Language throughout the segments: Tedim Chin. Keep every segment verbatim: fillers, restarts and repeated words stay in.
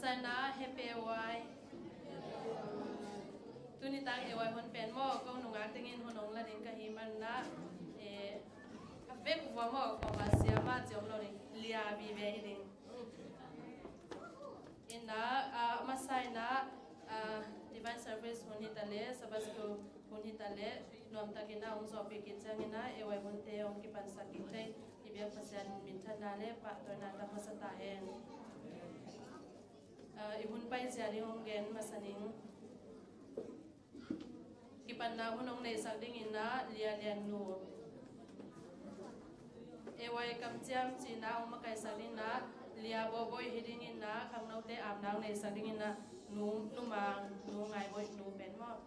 Saina, happy A Y. Tuni tang A Y hun pen maw, ko nungak dingin hun hong la ding ka hih manin ah, eh, a vek vua maw, ko mah siam a ci om lo ding, lia vive hi ding. Ina, ah, masa ina, ah, Divine Service hun hi ta leh, Sabbath School hun hi ta leh, nuamtak ina hong zawhpih khit ciang ina, A Y hunte hong kipansak kik thei, i biak Pasian minthanna leh pahtawina tang masa ta hen. Ah, i hun paizia ding hong gen masa ning. Kipatna hun hong neihsak ding ina, Lia Lian Nu. A Y kamciam cina hong makaisak ding ina, Lia Bawbawi hi ding ina, khangnote apna hong neihsak ding ina, Nu, Nu Mang, Nu Ngai Bawi, Nu pen maw.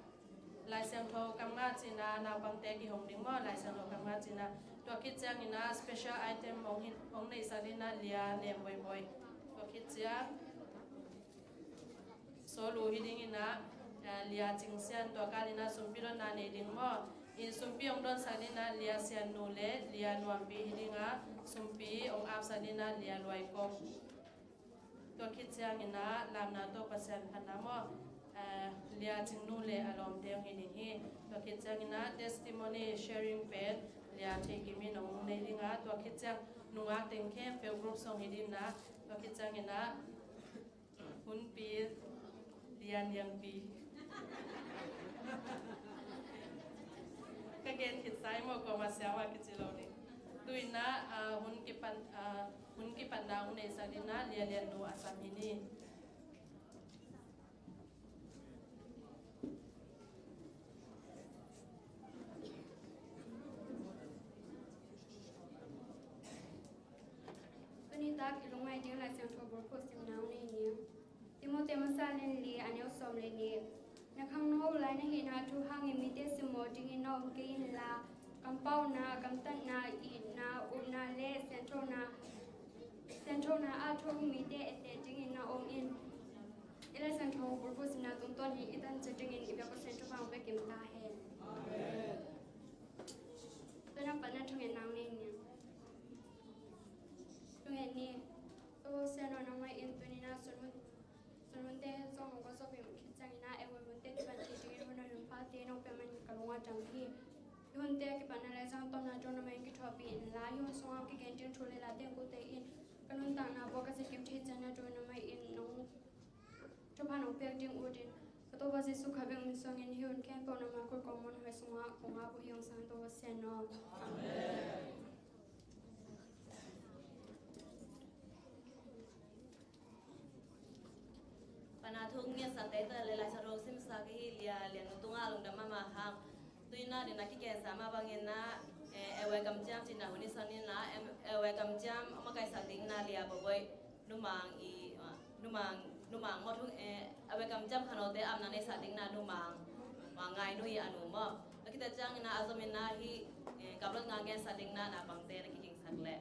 Lai Siangtho kam nga cina, naupangte kihong ding maw, Lai Siangtho kam nga cina. Tua khit ciang ina, special item hong hi, hong neihsak ding ina, Lia Nem Bawi Bawi. Tua khit ciang Solu hi ding ina, eh, Lia Cing Sian, tua kal ina sumpi donna nei ding maw. In sumpi hong donsak ding ina, Lia Sian Nu leh Lia Nuampi hi ding a, sumpi hong apsak ding ina, Lia Luai Kop. Tua khit ciang ina, lamna tawh Pasian phatna maw, eh, Lia Cing Nu leh a lawmte hong hi ding hi. Tua khit ciang ina, testimony sharing pen Lia Thei Kim in hong nei ding a, tua khit ciang nungak teng khempeuh group song hi ding ina, tua khit ciang ina, Hunpi, Lian Lianpi. Ka gen khit sai maw, ko mah siam a kici lo ding. Tu ina, ah, hun kipan, ah, hun kipatna hong neihsak ding ina, Lia Lian Nu a sam hi ni. Tuni tak i lungngaih ding Lai Siangtho bulphuh simna hong nei ni. Timote masa lian li, a neu sawm le nih. Na khangno uh lai na hihna thu hangin mite simmawh dingin na om kei inla, kampauna, gamtatna, itna, upna le sianthona, sianthona ah thu mite etteh dingin na om in. I Lai Siangtho bulphuh simna tungtawn hi. I tanciat dingin i biak Pasian thupha hong pia kim ta hen. Amen. Tuna pan na thungetna hong nei ni. Thunget ni. Topa Pasian aw, nangmah in tuni-in ah sun hun, sun hunte zong hong ko sawpih khit ciangin ah, A Y hunte kipan thei dingin hun hoih hun phate nong pia manin ka lung ah dam hi. Hih hunte kipatna le zangtawmna tawh nangmah in kithuahpih inla, hih hun sungah kigen ding thu le late in kote in ka nuntakna buak ka zat kim thei ciangin ah, tu-in nangmah in nong thupha nong piak ding ut in, ka Topa Jesuh Khrih bek min suangin hih hun khempeuh nangmah khut kong mun hoih sungah kong ap uh hi. Hong sang Topa Pasian aw. Amen. Pana thu ngiansate ta le Lai Siangtho simsa ka hi Lia Lian Nu tungah lungdam mahmah hang. Tu-in ah ding na kigensa mah bangin ah, eh, A Y kamciam cihna hun i san in ah, em, A Y kamciam a makaisak ding na Lia Bawbawi, Nu Mang i, ah, Nu Mang, Nu Mang maw thu, eh, A Y kamciam khangnote apna neihsak ding na Nu Mang, Mang Ngai Nu i a nu maw. Tua khit ciangin ah a zom in ah hih, eh, kaplot nga gensak ding na naupangte na kigingsak leh.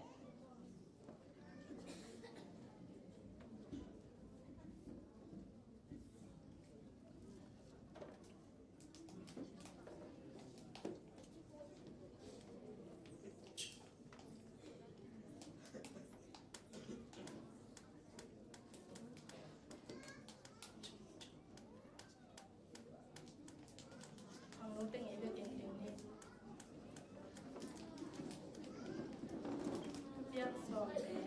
Khangno teng i biakinn ding hi. Thupiak sawm le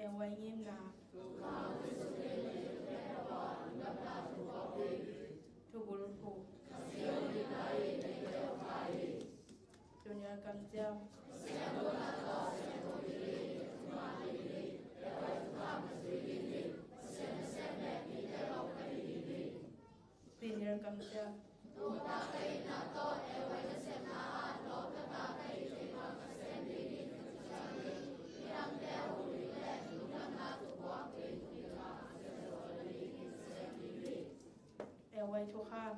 A Y ngimna. Thubulphuh. Junior kamciam. Senior kamciam. A Y thukham.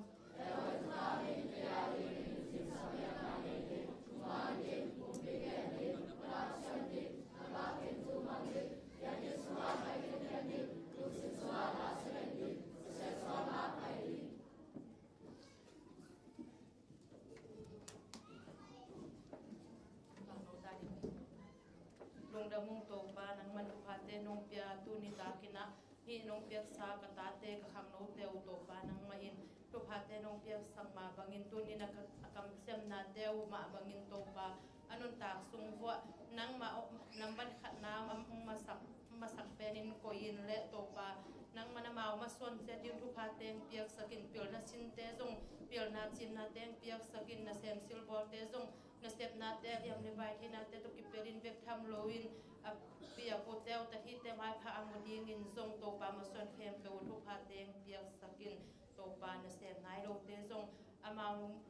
Nong piaksa ka tate, ka khangnote uh Topa nangmah in thuphate nong piaksak mah bangin tuni-in a ka, a kamsiamnate uh mah bangin Topa a nuntak sung vuah nangmah nambat khatna a masak, masak penin koih in leh Topa nangmah amau masuan ciat ding thuphate piaksak in, pilna sinte zong, pilna cinnate piaksak in, nasem silbawlte zong nasepnate, liam le vai theinate tawh kipelin bek tham loin a pi a pute uh, tathite maipha a mu dingin zong Topa masuan khempeuh uh thuphate piaksak in, Topa nasem nai lote zong amau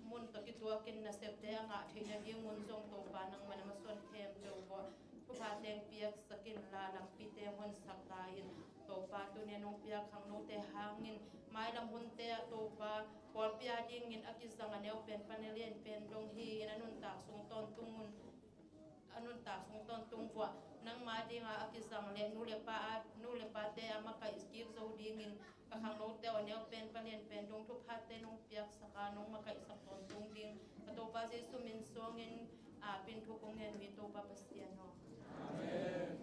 mun tawh kituakin nasepte a ngah theih nadingun zong Topa nangmah na masuan khempeuh uh thuphate piaksak in, la lampite honsak ta in. Topa tuni-in nong piak khangnote hangin mailam hunte ah Topa pawlpi a dingin a kizang a neu pen pan a lian pen dong hi-in a nuntak sung tawntung un, a nuntak sung tawntung vuah nangmah dinga a kizang le nu le pa a, nu le pate a makaih kik zo dingin ka khangnote uh a neu pen pan a lian pen dong thuphate nong piaksak a nong makaihsak tawntung ding ka Topa Jesu min suangin a pin thu kong ngen uh hi, Topa Pasian aw. Amen.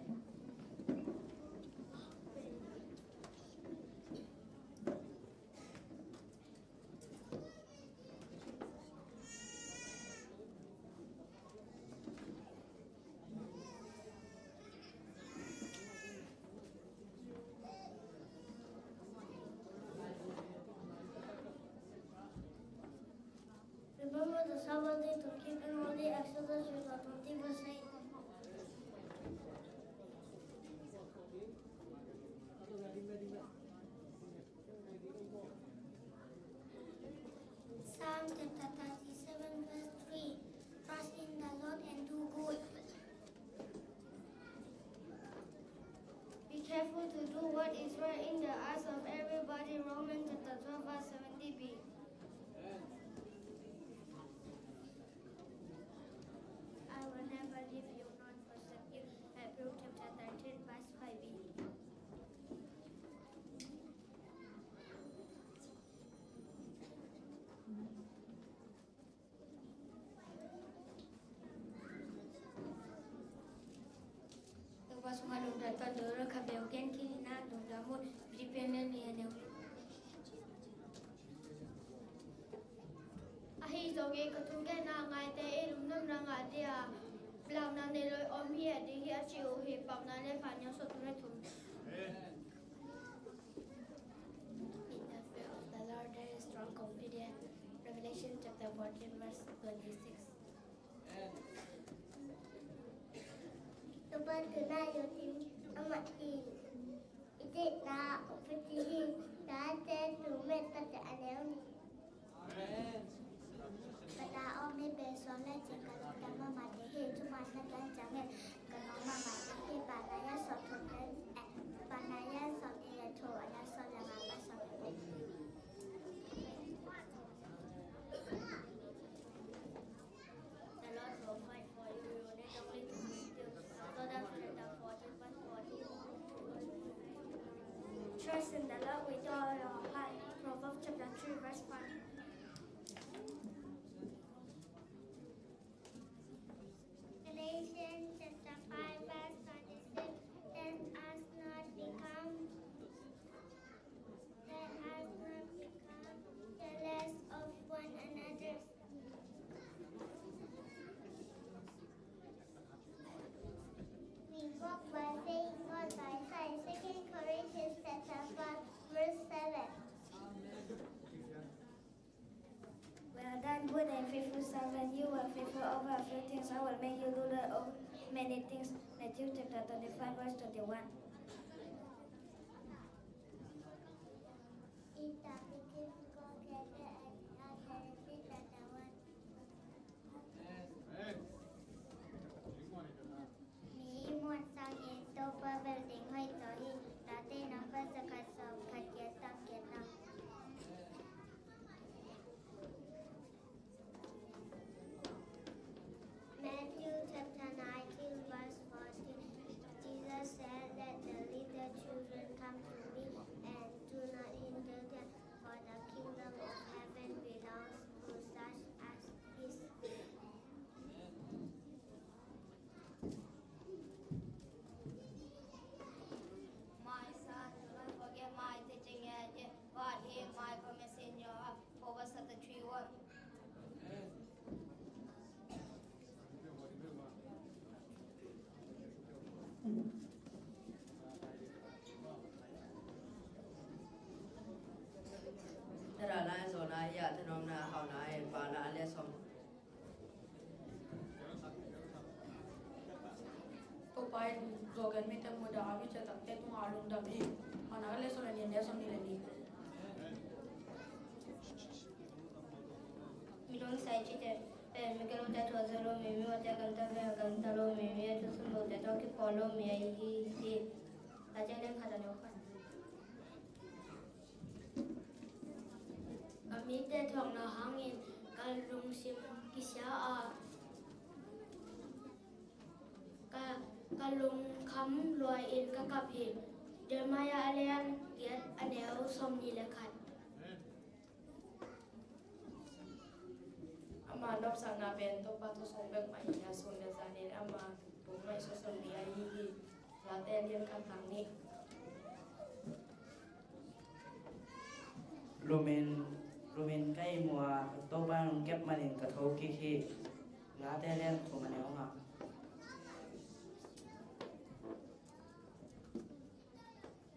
Remember the Sabbath day to keep it holy, Exodus chapter twenty, verse eight. Psalm chapter thirty-seven, verse three. Trust in the Lord and do good. Be careful to do what is right in the eyes of everybody. Romans chapter twelve, verse seventeen b. I will never leave you nor forsake you. Hebrews chapter thirteen, verse five b. Topa sungah lungdam tawh dawr kha beuh gen khin ina, lungdam un. Philippi lian nih, a neu. Ahi zongin ka thugenna ngaite in lungdam na ngah ding a, launa nei lo-in om hi a ding hi, a ci uh hi. Paunak lian khat, a neu sawm thum le thum. In the fear of the Lord there is strong confidence. Revelation chapter fourteen, verse twenty-six. Topa tuna yo tin ama tin i deihna upiti hi. Tate tu met tate a neu nih. Amen. Ka ta om hi, beh suang le cing ka lungdam mahmah ding hi. Thuman na gen ciangin ka nuam mahmah ding hi. Paunak lian sawm thum le, eh, Paunak lian sawm nih le thum, a neu sawm le nga pan sawm le nih. The Lord will fight for you. You need only to believe. Exodus chapter fourteen, verse fourteen. Trust in the Lord with all your heart. Proverbs chapter three, verse five. Galatians chapter five, verse twenty-six. Let us not become, let us not become jealous of one another. We walk by faith, not by sight. Second Corinthians chapter five, verse seven. Well done, good and faithful servant. You were faithful over a few things, I will make you ruler of many things. Matthew chapter twenty-five, verse twenty-one. In the beginning, God created everything. Genesis chapter one. Amen. Amen. Mi muan sangin Topa bel ding hoih zaw hi. Tate nang bel sa khat sawm khat giat tam giat tam. Matthew chapter nineteen, verse fourteen. Jesus said, "Let the little children come to me and do not hinder them, Zo gen mite mudah a, mi ciang takte tungah lungdam hi. Hona ka le sawm le nih, le sawm nih le nih. Mi lungsim cite pen mi gilo te thu a zo lo mi, mi mawte gamta ve a gamta lo mi, mi a thu sung lo te tawh kipawl lo mi ahi hi. Late lian khat a neu khat. Ka mite thuakna hangin ka lungsim kisia a, ka, ka lungkham lua in ka kap hi. Jeremiah a lian giat a neu sawm nih le khat. Ama nopsakna pen Topa thusung bek mah hi a, sun le zanin ama thu ngaihsut sun mi ahi hi. Late lian khat tang nih. Lumin, lumin ka ihmu a, Topa in hong kep manin ka thokik hi. Late lian thum a neu nga.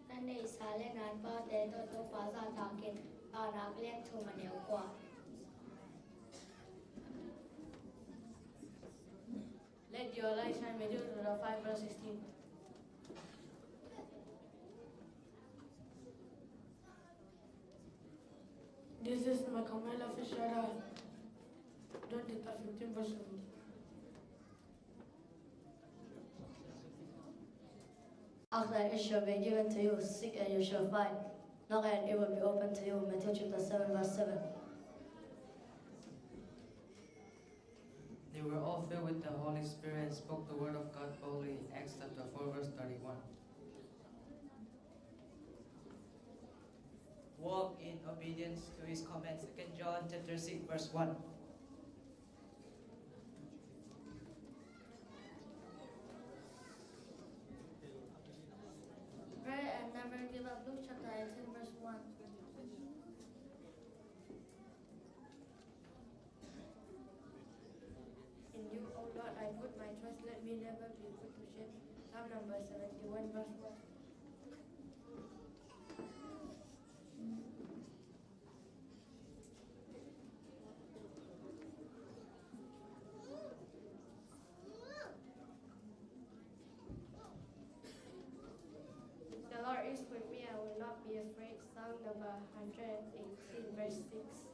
Na neihsa le na paute tawh Topa zahtak in. Paunak lian thum a neu kua. Let your light shine, Matthew chapter five verse sixteen. This is my command of Shaddai. Don't take a fifteen verse seventeen. Ask and it shall be given to you, seek and you shall find, knock and it will be open to you. Matthew chapter seven verse seven. They were all filled with the Holy Spirit and spoke the word of God boldly. Acts chapter four verse thirty-one. Walk in obedience to his command. Second John chapter six verse one. Pray and never give up. Luke chapter eighteen verse one. In you, O Lord, I put my trust. Let me never be put to shame. Psalm number seventy-one verse one. The Lord is with me, I will not be afraid. Psalm number hundred eighteen, verse six.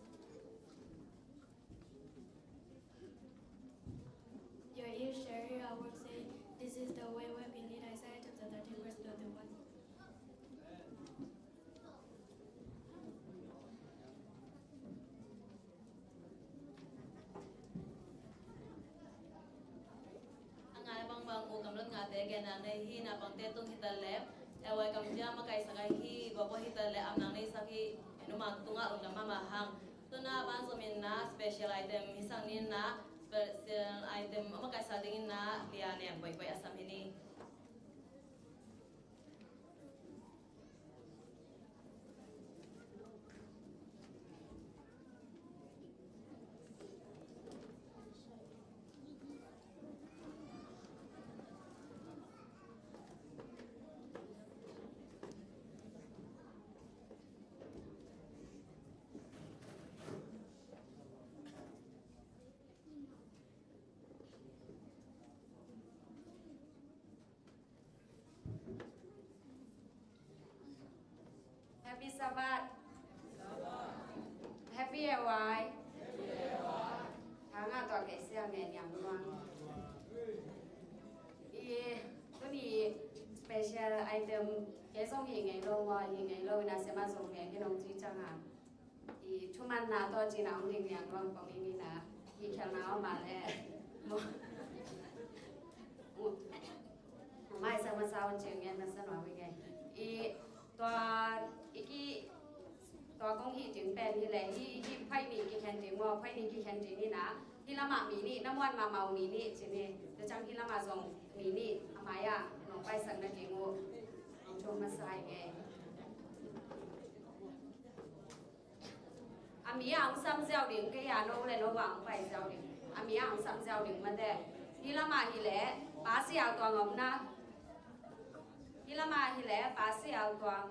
Your ears shall hear a word saying, "This is the way, walk in it." Isaiah chapter thirteen, verse twenty-one. A ngai bangbang u kam lot ngate gen nang nei hi. Naupangte tung hi ta le, e wai kam cia makaihsak ahi, guapo hi ta le, am nang nei sak hi. E nu mang tungah lungdam mahmah hang. Tuna ban zom in na special item hi sang ni na, special item a makaihsak ding in na, lia nen koikoi a sam hi ni. Happy Sabbath. Happy A Y. Hanga tua kei sia me niang luang. I tuni special item kei zong hi ngei lo, wa hi ngei lo, ina sema zong me kinong ci cang a. I thumanna tawh cina hong ding niang luang pong i mina. I khelna om a le. Mo. Mo. Mai sa ma sa on cing ngen na sa nuam i ngen. I tua i ki tua kong hi ding pen hi le hi, hi phai ni ki khen ding mo, phai ni ki khen ding ni na. Hi lama mi ni, na muan ma mau mi ni cini. Tua cang hi lama zong mi ni, a mai a nong pai sang na ding u. Nong thum ma sa i ngen. A mi a hong sam ziau ding, kei a no le no va hong pai ziau ding. A mi a hong sam ziau ding mate. Hi lama hi le, Pa Siau Tuang om na. Hi lama hi le, Pa Siau Tuang.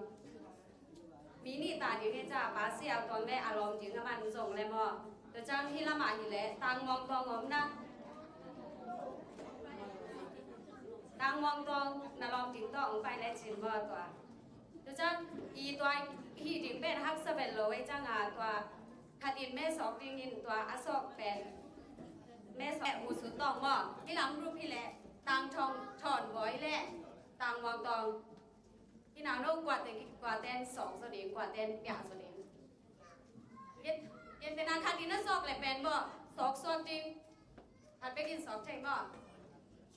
Mi ni ta ding hi ca, Pa Siau Tuang le a lawm ding a man zong le maw. Tua cang hi lama hi le, Tang Mawng Tuang om na. Tangmuang tawng na lawm ding tawh hong pai lecin maw tua. Tua ciang i tua hih ding pen haksa vet lo ei cianga tua khat in me sawk dingin tua a sawk pen me sawk leh Usut tawng maw. Hih lam group hi leh Tangthawng, Thawnbawi leh Tangmuang tawng. Hih nau no kuate, kuate in sawk zaw ding, kuate in piak zaw ding. Ken, ken pen a khat in a sawk leh pen maw, sawk sawk ding. Khat bekin sawk thei maw.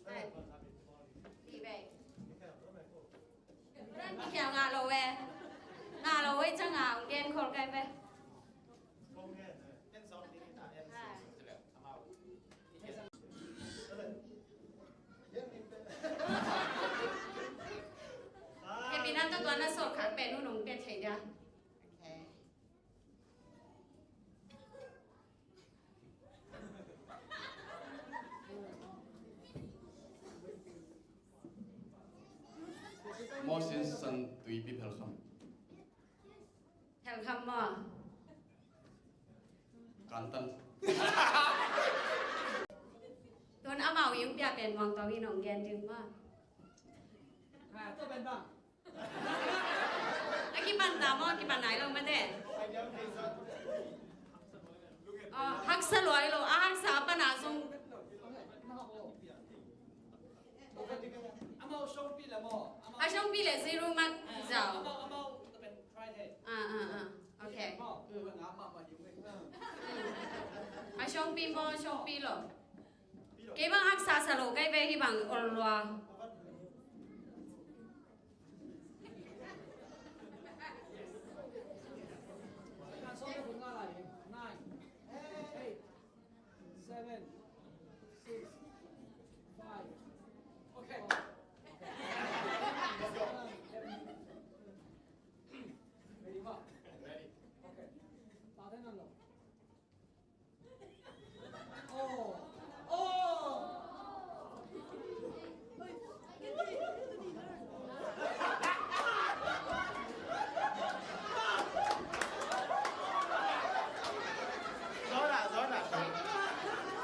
Ai. Ti bei. Ran ki kia nga lo we. Nga lo we cianga ong gen khol kai bei. Ai. Kevin a tua tua na sawk khak pen un ong pia thei dia. Okay. Moses san tuipi phelkham. Phelkham maw? Kantan. Tun amau yung pia pen muang tawng in ong gen ding maw? Ha, tua pen bang. A kipan ta maw, a kipan nai lo mate. Haksa luai lo, a haksa pan a zong. A songpi le zero mark zau. Ah, ah, ah. Okay. Mm. A songpi maw, songpi lo. Kei bang haksa sa lo, kei ve hi bang ol lua. Nine, eight, seven, six, five. Okay. Ready, Mark? Ready. Okay.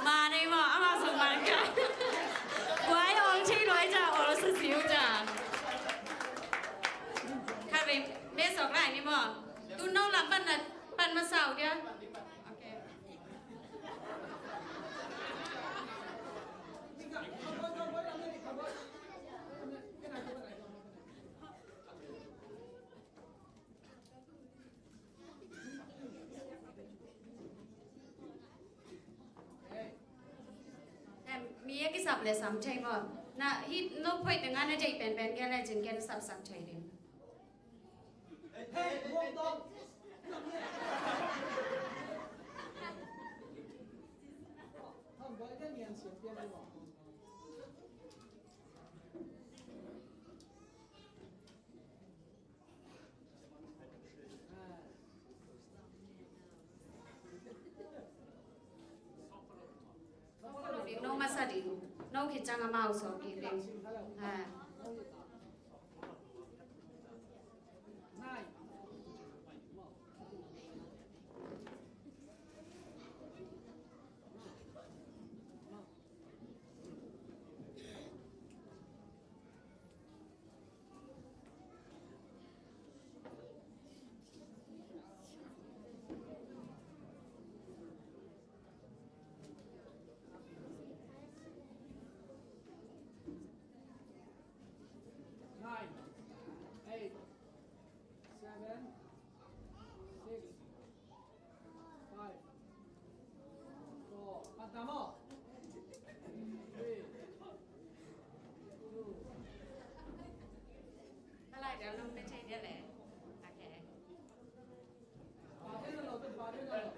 Mah nei maw, amah zong mah nei. Guai ong thei luai ca, ol sa siu ca. Khat vei, me sok lai ni maw. Tu no lam pan na, pan masa uh dia. Okay. Em, mi a kisap le sam thei maw. Na, hi no phoi te nga na dei pen pen ge le jin gen sap sap thei ding. No masa ding, no khit ciang amau sawk kik ding. Ah. Nine, eight, seven, six, five, four. Pan ta maw? Three, two. Ka lai dia nong pe thei dia leh. Okay. Pa thei na lo, pa thei na lo.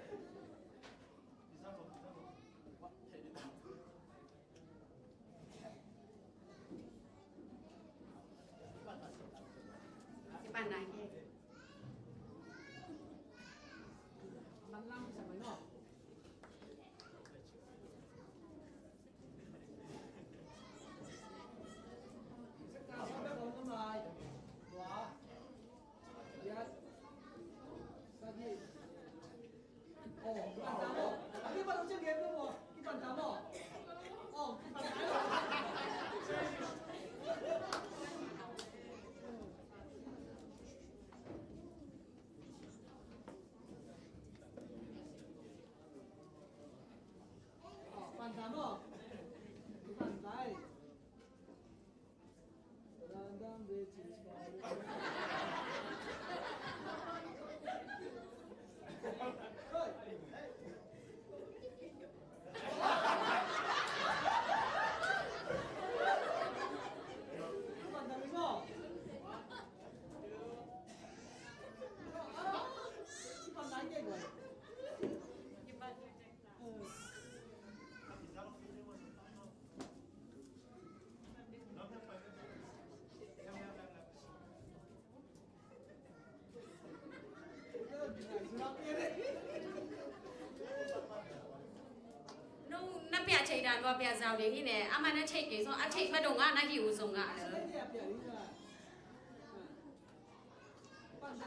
Thei dan tua pia zau ding hi ne, a man a thei kei zong, a thei ma dong a na hi u zong a.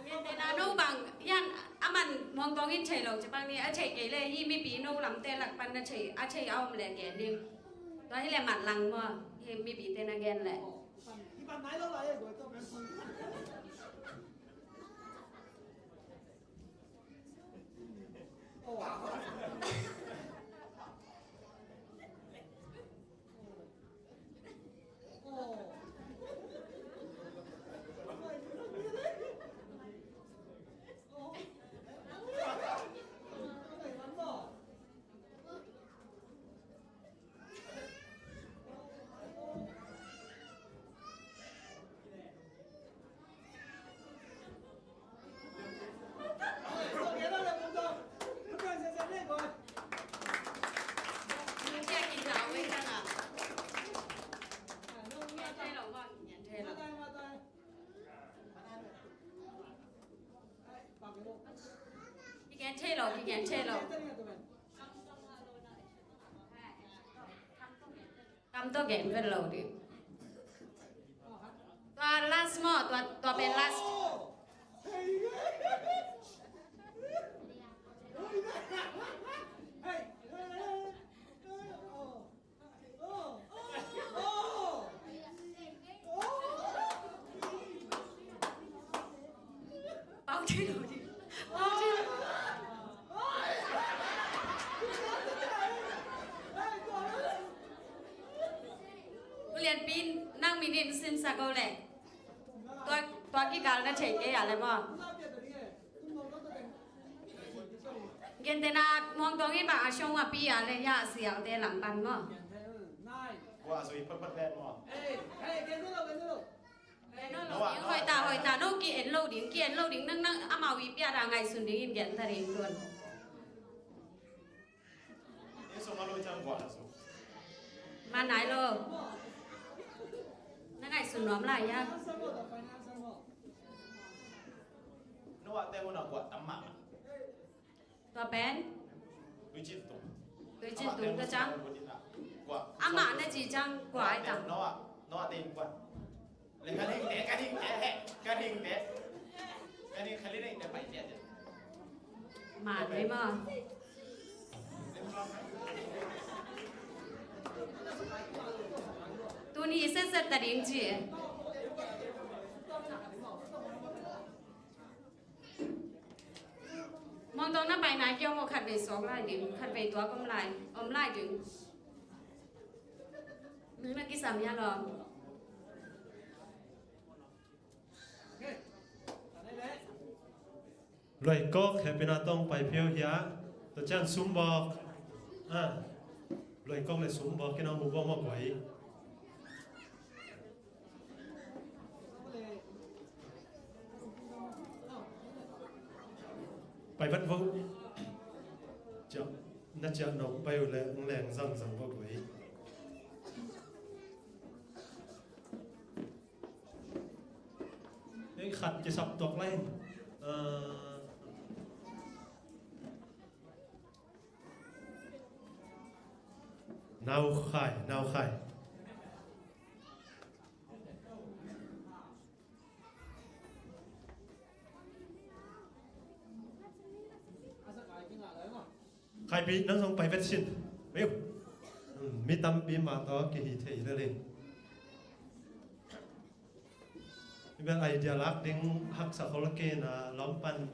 Gentehna no bang, yan, a man Muang Tuang in thei lo ci bang ni, a thei kei le, hi mipi no lamte lak pan na thei, a thei a om le gen ding. Tua hi le mat lang maw, hi mipite na gen le. Kigen thei lo, kigen thei lo. Kam tawh gen vet lo ding. Tua last maw, tua, tua pen last. Pau thei lo ding. Pau thei lo. U Lianpi, nang min in sinsak o leh. Tua, tua kikal na thei kei a le maw. Gentehna Muang Tuang in bang a siang a pi a le ya a sialte lam pan maw. Kua zui photphot vet maw. Hoih ta, hoih ta, no ki en lo ding, ki en lo ding, nang, nang amau i pia da ngaihsun ding in gen ta ding tuan. Ni sung a lo ciang guah a sung. Ma nai lo. Na ngaihsun nuam lai a. Noah te hun a guah tam mah. Tua pen? Tuicin tung. Tuicin tung ka ciang. Guah. Amah na ci ciang guah ai tam. Noah, Noah te in guah. Ka ding te, ka ding te, ka ding te. Ka ding, ka ding te pai te. Man dei maw. Tuni i setset ta ding ci. Muang Tuang na pai nai kei maw, khat vei suak lai ding, khat vei tuak om lai, om lai ding. Nang na kisam hia lo. Luaikok, Happy na tawng pai phiau hia. Tua ciang Sumbawk. Ah. Luaikok le Sumbawk kina mu bawk mawk koi. Pai vat vo. Ciah, na ciah nong pai uh le, ng leng zangzang vo koi. Ei, khat kisap tuak lai. Ah. Nau Khai, Nau Khai. Khaipi, nang zong pai vet sin. Ayo. Hmm, mi tampi mah tawh kihi thei lel in. Mi bel idea lak ding haksa khol kei na lawm pan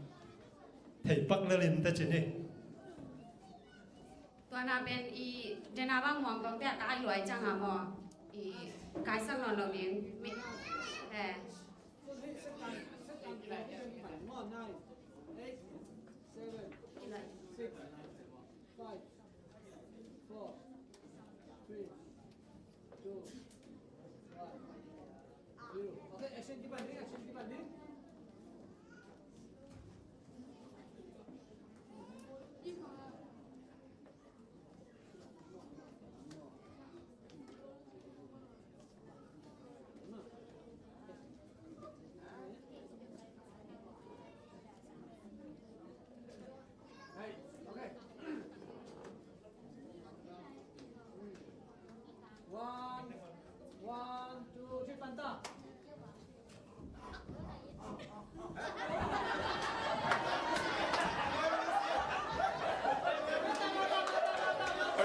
thei pak lel in ta ci ni. Tua na pen i dena bang Muang Tuang te a kai luai ciang a maw. I kai sak nawn lo ding. Mi, eh. Nine, eight, seven, six, five, four, three, two, one, zero. Okay, action, keep on doing, action, keep on doing.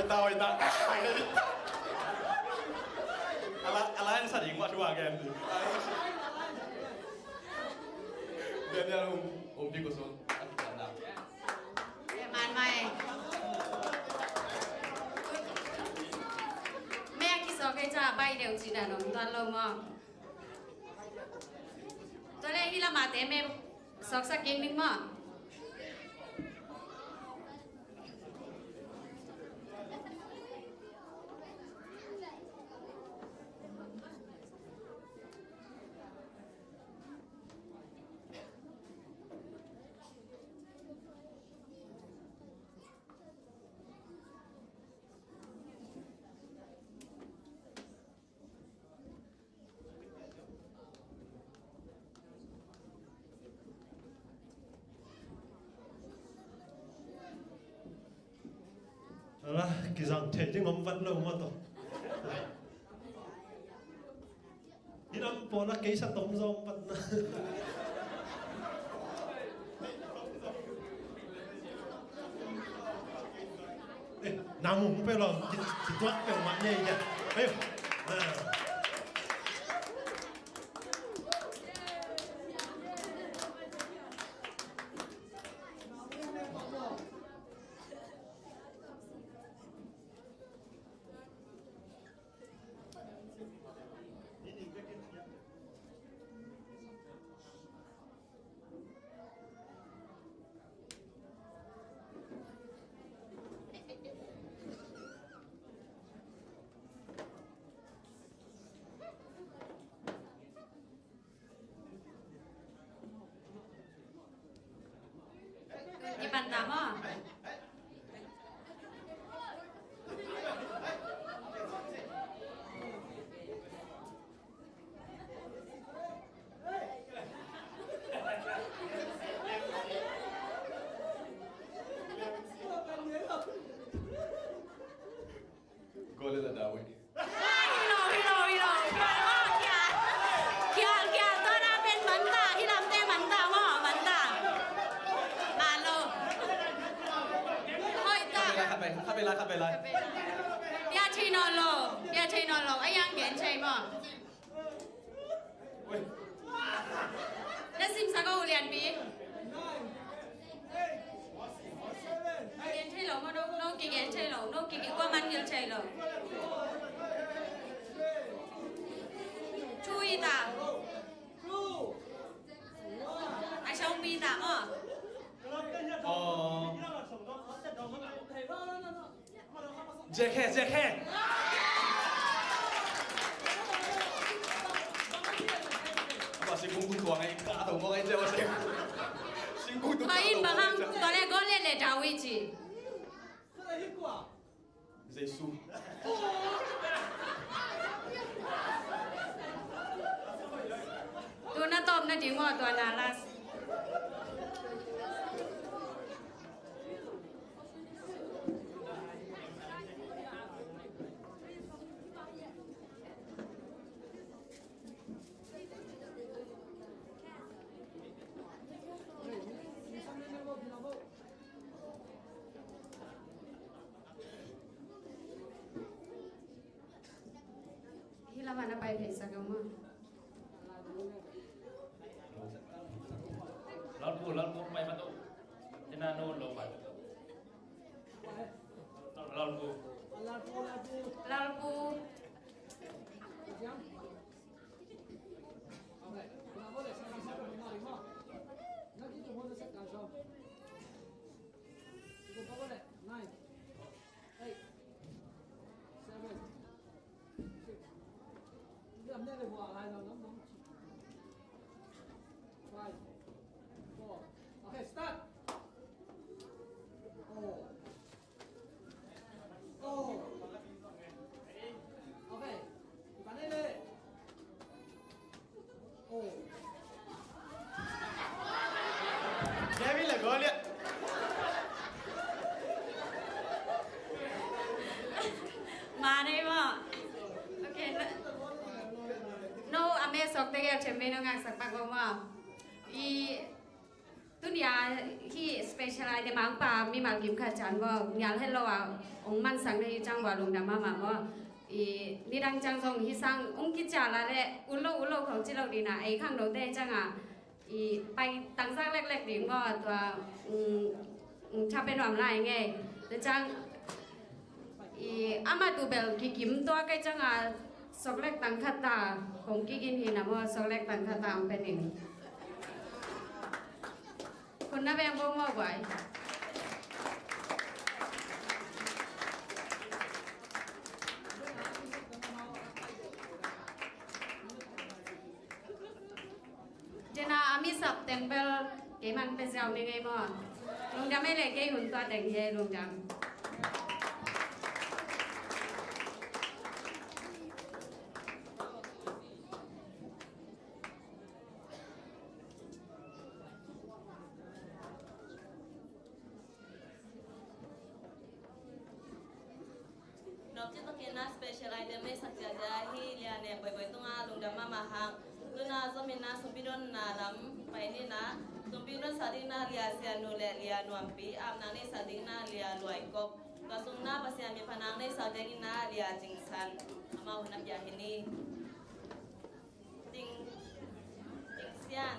Tawi ta. Ala, ala en sa ding wa dua gen. Daniel, um, um, pi ko so. Man mai. Me a kiso ke cha bai deu chi na nong tuan lo maw. Tua leh hih lamah te me sawksak kik ning maw. Ala, kizang thei ding om vat lo maw tawh. Hi lam pawna kei sa tom zaw om vat na. Eh, na mu mu pe lo, ki, ki tuak pe ma ne ya. Ayo. Ah. I pan ta maw. Goal la David. Hi lo, hi lo, hi lo. Kial, kial. Kial, kial. Tua na pen man ta, hi lam te man ta maw, man ta. Man lo. Hoih ta. Khat pai, khat pai lai, khat pai lai. Pia thei nawn lo, pia thei nawn lo. A yang gen thei maw. Na simsak aw, U Lianpi. Kigen thei lo maw, no, no kigen thei lo, no kigen, kuaman gil thei lo. Thu hi ta. A sawngpi ta maw. Aw. J K, J K. Apa singkung tu tuang ai, ka tau mo ai, J K. Singkung tu ka tau mo ai, J K. Tua le gol le le David ci. Jesu. Tu na tom na ding mo tua na las. Hih lamah na pai phei sak a maw. Lalpu, Lalpu, pai mah tawh. Tina no lo pai. Lalpu. Lalpu. Nine. Eight. Seven. Six. Five. Four. Okay, start. Oh. Oh. Okay. David le Goliath. Mane maw. Okay. No, a me sok te gel chem me no ngak sak pak lo maw. I Tuni a Hih special ai te mangpa mimal kim khat ciang bo nial het lo a, ong mansak na hi ciang bo lungdam mahmah bo. I nidang ciang zong hi sang ong kicia la le ulo ulo khong ci lo dina ei khang lo te ciang a i pai tangsak leklek ding bo tua. Um, um, tha pe nuam lai ngei te ciang i ama tu bel kikim tua kai ciang a sok lek tang khat ta kong kigin hi na bo sok lek tang khat ta ong pe ning. Kun na beng bo mo guai. Cina ami sap teng bel kei man pe ziau ni ngei mo. Lungdam ei le kei hun tua teng ye lungdam. Nop ci tokin a special item nei sak ciacia hi lia ne boiboi tunga lungdam mahmah hang. Tuna zomin a sumpi donna lam pai nina sumpi don sak dingna lia sianu le lia nuampi apna nei sak dingna lia luaikop. Tua sungna Pasian mi phanang nei sak dingna lia cingsan. Amau hun a pia hi ni. Ting, ting sian.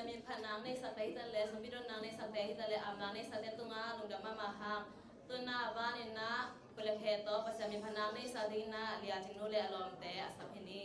Pasian min phatna neihsakte hi ta leh, sumpi dotna neihsakte hi ta leh, apna neihsakte tungah lungdam mahmah hang. Tu-in ah a banin ah, khualekhe tawh Pasian min phatna neihsak dingin ah Lia Cingnu le a lawmte a sam hi ni.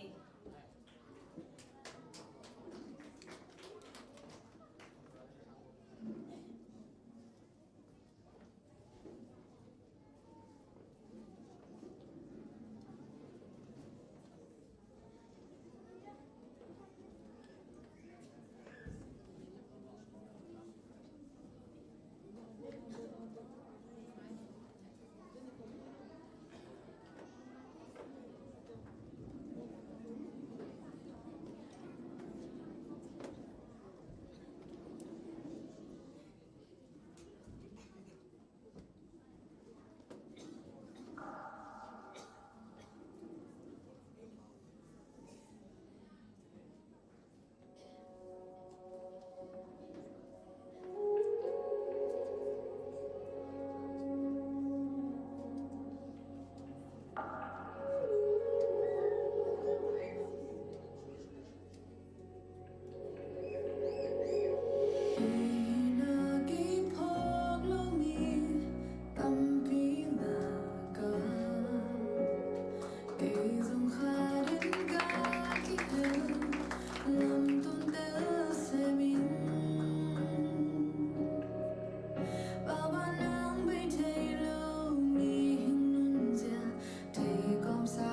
Thei kawmsa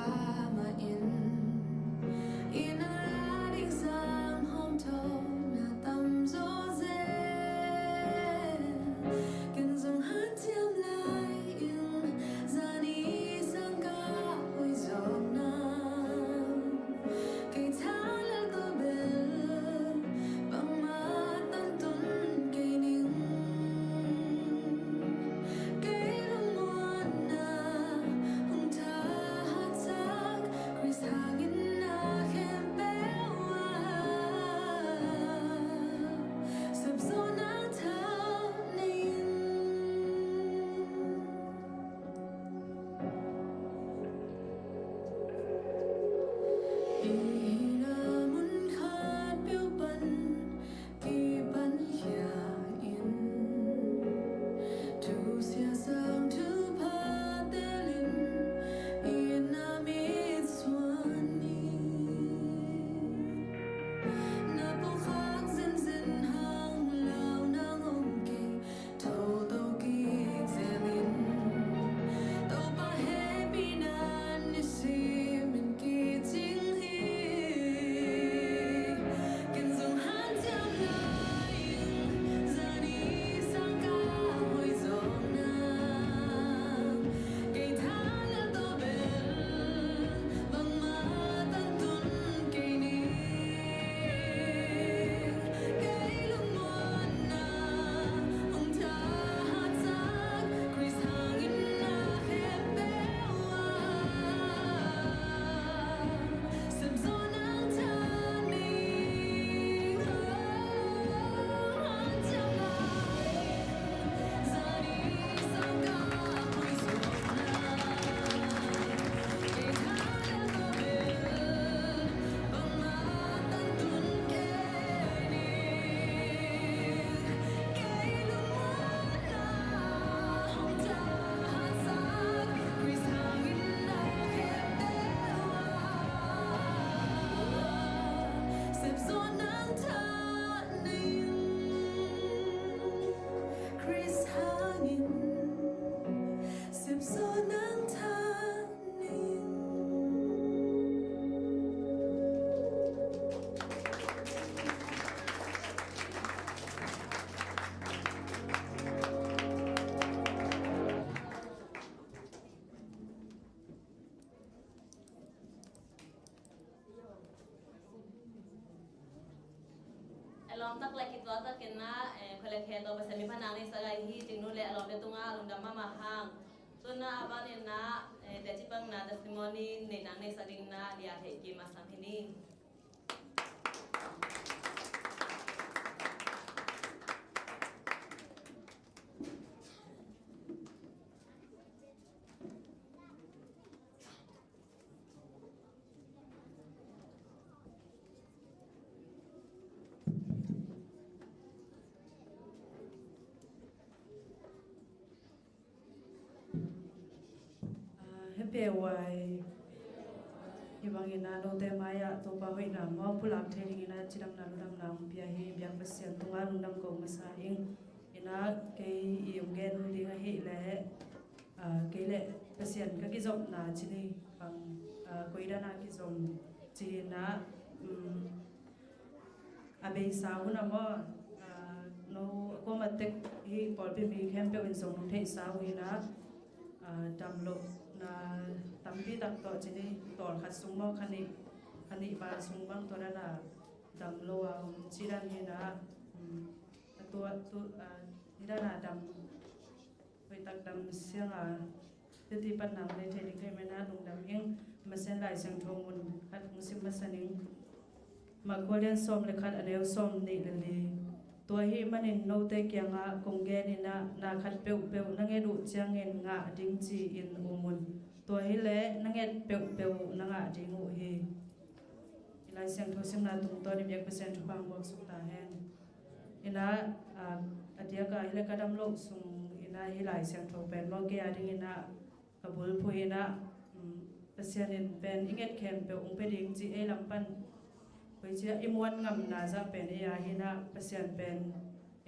mah in, i na la ding sam hawm tho na tamzaw zel. Ken zong hanciam lai ing, zani sang ka hoih zawkna. Kei thalal tawh bel bangmah tangtun kei ning. Kei lungmuanna hong thahatsak Khrist hangin na khempeuh ah sepzaw nang tha nei in. I hihna mun khatpeuh pan kipan khia in, thusia sang thupha telin i na mitsuan ni. Na pawlkhak zenzen hang lau nang om kei, thoto kik zelin, Topa hehpihna in i simin kicing hi. Ken zong hanciam lai ing, zani sang ka hoih zawkna. Kei thalal tawh bel bangmah tangtun kei ning. Kei lungmuanna hong thahatsak Khrist hangin na khempeuh ah sepzaw nang tha ning. Hanciam lai Khrist hangin sepzaw nang tha ning. A lawm tak le kituak takin ah, eh, khualekhe tawh Pasian min phatna neihsak ahi Cingnu le a lawmte tungah lungdam mahmah hang. Tu-in ah a banin ah, eh, teci panna testimony neihna neihsak dingin ah Lia Theih Kim a sam hi ni. Pe uai. Hi bangin ah note mai-ah Topa hoihna maw pulak thei dingin ah cidamna ludamna hong pia hi. Biak Pasian tungah lungdam ko masa ing. Inah kei i hong gen ding ahih leh, ah, kei le Pasian ka kizopna ci ni bang, ah, koi dan a kizom ci inah, um, a beisa hun a maw, ah, no a kuama tek hi pawlpi mi khempeuh in zong nong theihsa uh inah, ah, damlohna tampi tak tawh ci ni, tawl khat sung maw, kha nih, kha nih val sung bang tua dan a damlo a om ci dan hi inah, um, a tua, tu, ah, hi dan a dam hoih tak dam siang a, teti patna nei thei ding thei mena lungdam ing. Masian Lai Siangtho mun khat hong sim masa ning. Mark kua lian sawm le khat, a neu sawm nih le li. Tua ahih manin note kiangah kong gen inah, na khat peuhpeuh na nget uh ciangin ngah ding ci-in um un. Tua hileh na nget peuhpeuh na ngah ding uh hi. I Lai Siangtho simna tungtawn i biak Pasian thupha hong buaksuk ta hen. Inah, ah, a diak a hi le ka dam loh sung inah hi Lai Siangtho pen maw kei a ding inah ka bulphuh inah, um, Pasian in pen i nget khempeuh hong pia ding ci ei lam pan. Koi ci a i muan ngamna zah pen ei a hi inah Pasian pen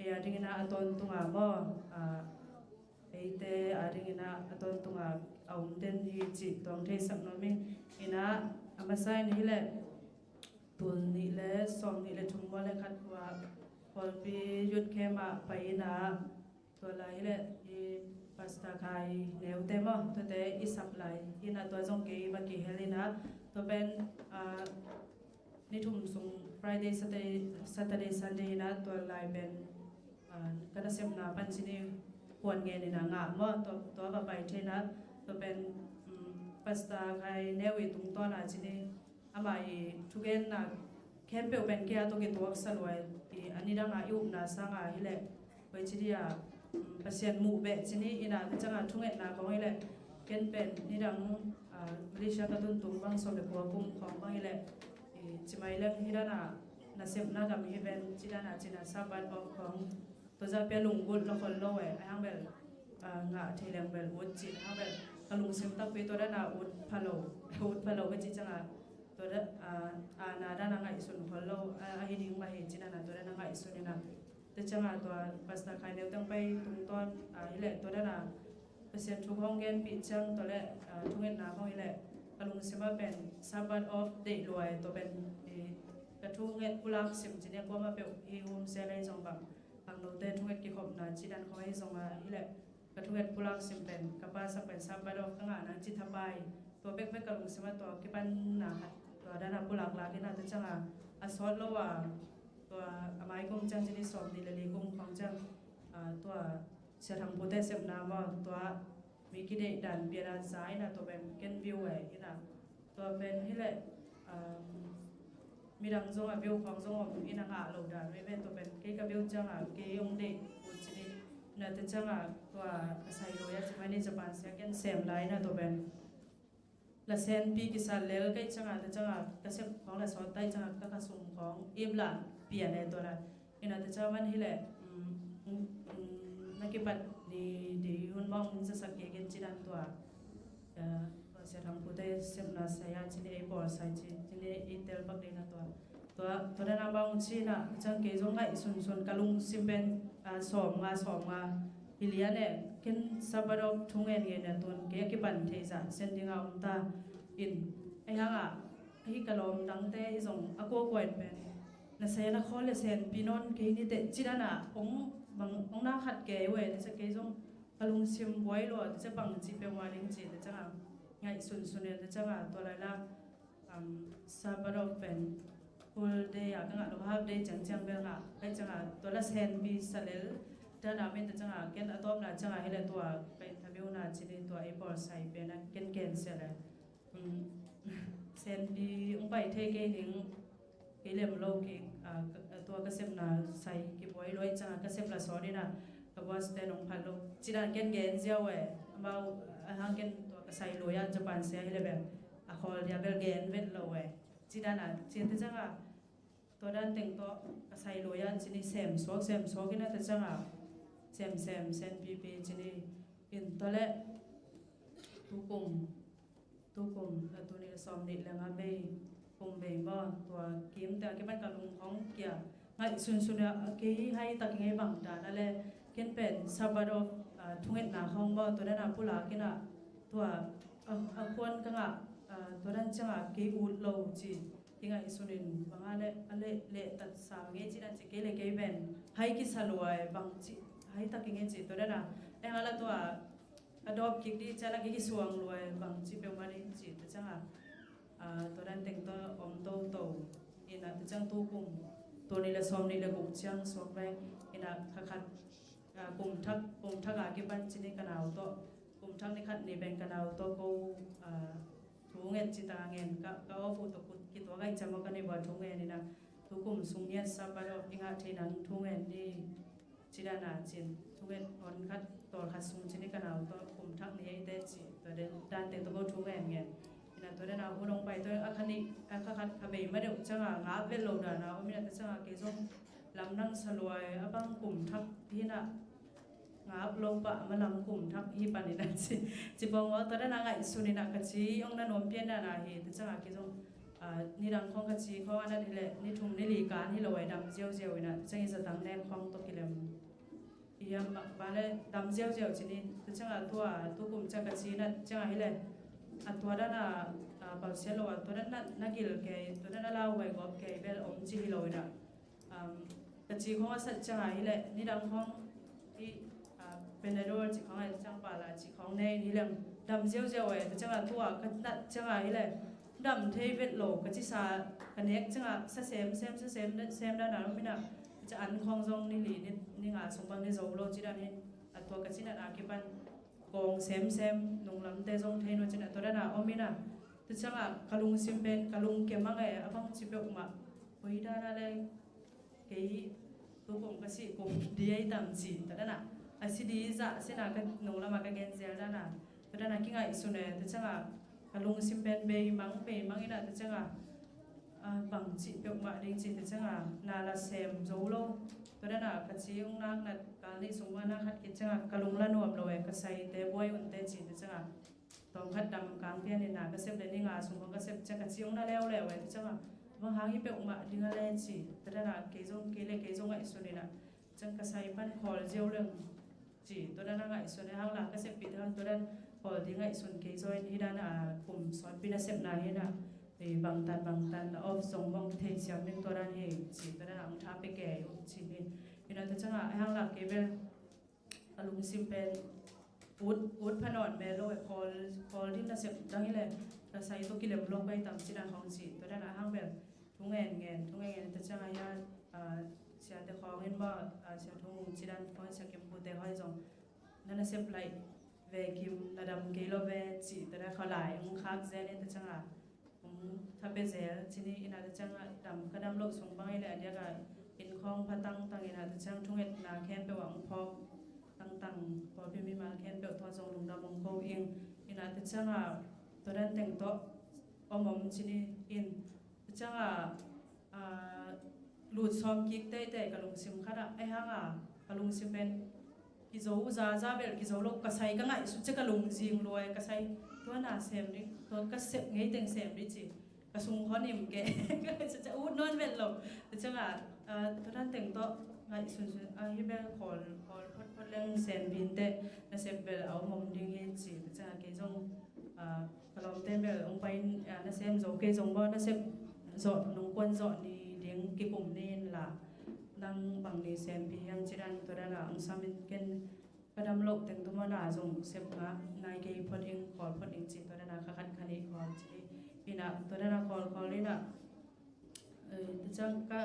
ei a ding inah a tawntung a maw, ah, eite a ding inah a tawntung a, a om den hi cih tuang theisak nuam ing. Inah a masa in hi le tul nih le sawm nih le thum maw le khat ua pawlpi youth camp ah pai inah, tua lai hi le i Pastor Khai Neu te maw, tuate i sap lai hi inah tua zong kei va kihel inah, tua pen, ah, ni thum sung Friday, Saturday, Saturday, Sunday inah tua lai pen, ah, ka nasepna pan ci ni kuan ngen inah ngah maw, tua, tua va pai thei inah, tua pen, um, Pastor Khai Neu i tungtawn a ci ni, ama i thugenna khempeuh pen kei a tawh kituaksa lua i, a nidang a i upna sang a hi le, koi ci dia, um, Pasian muh beh ci ni inah, ka ciang a thungetna khawng hi le, ken pen nidang, ah, Malaysia ka tun tung bang sawm le kua kum khawng bang hi le, i, ci mai leng hi dan a nasepna gam hi ven ci dan a ci inah Sabbath off khawng. Tua zah pia lunggulh la khol lo e, a hang bel, ah, ngah thei leng bel ut ci, a hang bel ka lungsim takpi tua dan a ut pha lo, ut pha lo ka ci ciang a, tua dan, ah, a na dan a ngaihsun khol lo, ah, a hi ding mah hi ci dan a tua dan a ngaihsun inah. Tua ciang a tua Pastor Khai Neu teng pai tungtawn, ah, hi le tua dan a Pasian thu hong genpih ciang tua le, ah, thungetna hong hi le ka lungsim a pen Sabbath off deih lua e, tua pen, eh, ka thunget pulak sim ci ni a kuama peuh hi hum se lei zong bang. Bang note thunget kikhopna ci dan khawng ahi zong a hi le, ka thunget pulak sim pen ka pa sak pen Sabbath off ka ngah nang ci thapai. Tua bekbek ka lungsim a tua kipanna khat tua dan a pulak lak inah tua ciang a, a sawt lo a, tua a mai kum ciang ci ni sawm nih le li kum khawng ciang, ah, tua Sia Thang Pute sepna maw, tua mi kideih dan pia dan sa inah tua pen ken view e inah. Tua pen hi le, um, midang zong a view khawng zong om inah ngah lo dan veve, tua pen kei ka view ciang a kei hong deih ut ci ni. Inah tua ciang a tua ka sai lo ia ci mai ni Japan sia ken sem lai inah tua pen la senpi kisa lel kei ciang a tua ciang a ka sep khawng la sawt tai ciang a ka ka sum khawng ip la pian e tua la. Inah tua ciang a man hi le, um, um, um, na kipat ni di hun mawng min sa sak kei ken ci dan tua. Ah, tua Sia Thang Pute sepna sai a ci ni ei bawl sai ci, ci ni ei tel bak ding na tua. Tua, tua dan a bang ci inah, ciang kei zong ngaihsunsun ka lungsim pen, ah, sawm nga, sawm nga. Hi lian e, ken Sabbath off thungen ngen a tun, kei a kipan thei zah, sen ding a om ta in. Ei hang a, hi ka lawm dangte hi zong a kuakua in pen. Na sen a khawl le senpi nawn kei ni teh, ci dan a, ong, bang, ong na khat kei ue, na sa kei zong, ka lungsim buai lua, tua ciang bang ci peuhmah ding ci, tua ciang a ngaihsunsun e, tua ciang a tua lai la, um, Sabbath off pen full day a ka ngah lo, half day ciang ciang bel ngah, tua ciang a tua la senpi sa lel, dan a min tua ciang a ken a tawpna ciang a hi le tua ka interview na ci ni tua ei bawl sai pen a ken cancel e. Um, senpi hong pai thei kei ning, kei lem lo kei, ah, ka, tua ka sepna sai kibuai luai ciang a ka sep la sawt inah, ka boss te nong phat lo. Ci dan ken gen ziau e, amau, a hang ken tua ka sai luai a Japan sia hi le bel, a khawl dia bel gen vet lo e. Ci dan a, ci te ciang a, tua dan teng tawh ka sai luai a ci ni sem suak, sem suak inah tua ciang a, sem, sem, senpipi ci ni in tua le, tu kum, Tukum a tuni le sawm nih le nga bei kum bei maw, tua kimte a kipan ka lung hong kia ngaihsunsun a kei hai tak ngei bang dan a le ken pen Sabbath of thungetna hong maw, tua dan a pulak in a tua a khuan ka ngah tua dan ciang a kei ut lo ci kingaihsun in bang a le a le leh tat sam ngei ci dan ci kei le kei pen hai kisa luai bang ci hai tak ngei ci tua dan a eng a la tua a dawp kik dih ciang a kisuang luai bang ci peuhmah ding ci tua ciang a tua dan teng tua om toto in a tua ciang tukum tuni le sawm nih le guk ciang suak veng in a kha khat kum thak kum thak a kipan ci ni ka nau tawh kum thak ni khat ni pen ka nau tawh ko thu nget ci ta ngen ka ka awpu tawh kut kituak ai ciang maw ka ni bua thu ngen in a tukum sung ngiat Sabbath of i ngah thei nang thu ngen ni ci dan a cin thunget hon khat tawl khat sung ci ni ka nau tawh kum thak ni eite ci tua dan dan teng tawh ko thu ngen ngen in a tua dan a hun hong pai tawh a kha nih a kha khat kha bei ma deuh ciang a ngap vet lo dan a om in a tua ciang a kei zong lamdang sa luai a bang kum thak hi na ngap lo pah ma lam kum thak hi pan in a ci ci pawng aw tua dan a ngaihsun in a ka ci hong na nuam pian dan a hi tua ciang a kei zong nidang khawng ka ci khawng a nat hi leh ni thum ni li kan hi lo ai dam ziauziau in a tua ciang i zatang nek khawng tawh kilem i hiam mak ba le dam ziauziau ci ni tua ciang a tua tukum ciang ka ci nat ciang a hi leh a tua dan a pausiat lo a tua dan na gil kei tua dan a lau vai gawp kei bel om ci hi lo in a ka ci khawng a sat ciang a hi leh nidang khawng i Panadol ci khawng a ciang pala ci khawng nei hi leng dam ziauziau e tua ciang a tua ka nat ciang a hi leh dam thei vet lo ka ci sa ka nek ciang a sa sem sem sa sem sem dan a lo mina ka ci an khawng zong ni li ni nga sung bang ni zo lo ci dan hi a tua ka ci nat a kipan kawng semsem nunglamte zong thei nua cin a tua dan a om in a tua ciang a ka lungsim pen ka lungkia mang e a bang ci peuhmah hoi dan a le kei tukum ka si kum di ai tam ci tua dan a a si di zah sin a ka nunglam a ka gen zel dan a tua dan a kingaihsun e tua ciang a ka lungsim pen bei mang bei mang in a tua ciang a bang cih peuhmah ding cih te ciang a na la sem zo lo tua dan a ka ci ung nak na kal nih sung ma na khat kit ciang a ka lung la nuam lo e ka saite buai unte cih te ciang a tawm khat dam kang pian in na ka sep le ni nga sung ma ka sep ciang ka ci ung na leuleu e te ciang a bang hang hi peuhmah ding a le cih tua dan a kei zong kei le kei zong ngaihsun in a ciang ka sai pan khawl ziau leng ci tua dan a ngaihsun e hang la ka seppih te hang tua dan pawl ding ngaihsun kei zaw in hi dan a kum sawtpi na sepna hi na bangtan bangtan na off zong mong thei siam ding tua dan hi ci tua dan a ang tha pe kei uh ci hi hi na tua ciang a hang la kei bel a lungsim pen ut ut pha nawn me lo e khawl khawl ding na sep dang hi le ka sai tua kilem lo pai tam ci na hong ci tua dan a hang bel thu ngen ngen thu ngen ngen tua ciang a hi a siate khawng in maw sia thu ngung ci dan khawng sia kim pute khawng zong na na sep lai ve kim na dam kei lo ve ci tua dan khaw lai ung khak zel in tua ciang a ung tha pe zel ci ni in a tua ciang a dam ka dam lo sung bang i le a diak a in khawng pha tang tang in a tua ciang thungetna khen pe wang phawk tang tang pawlpi mimal khen pe thaw zong lungdam ung ko ing in a tua ciang a tua dan teng tawh om om ci ni in tua ciang a lut sawm kik teitei ka lungsim khat ah ei hang a ka lungsim pen kizo uh zaza bel kizo lo ka sai ka ngaihsut cia ka lungzing luai ka sai tua na sem ding tua ka sep ngei teng sem ding ci ka sung khaw nim ke ka ngaihsut cia ut nawn vet lo tua ciang a tua dan teng tawh ngaihsun sun a hi bel khawl khawl phot phot leng sem pin te na sep bel a om om ding hi ci tua ciang a kei zong ka lawmte bel ong pai in na sem zo kei zong baw na sep zawh nong kuan zawh ni ding kikum ni in la nang bang ni sempi hiang ci dan tua dan a ang sam in ken ka dam loh teng tu maw na zong sep nga nai kei phot ing khawl phot ing ci tua dan a kha khat kha nih khawl ci in a tua dan a khawl khawl in a tua ciang ka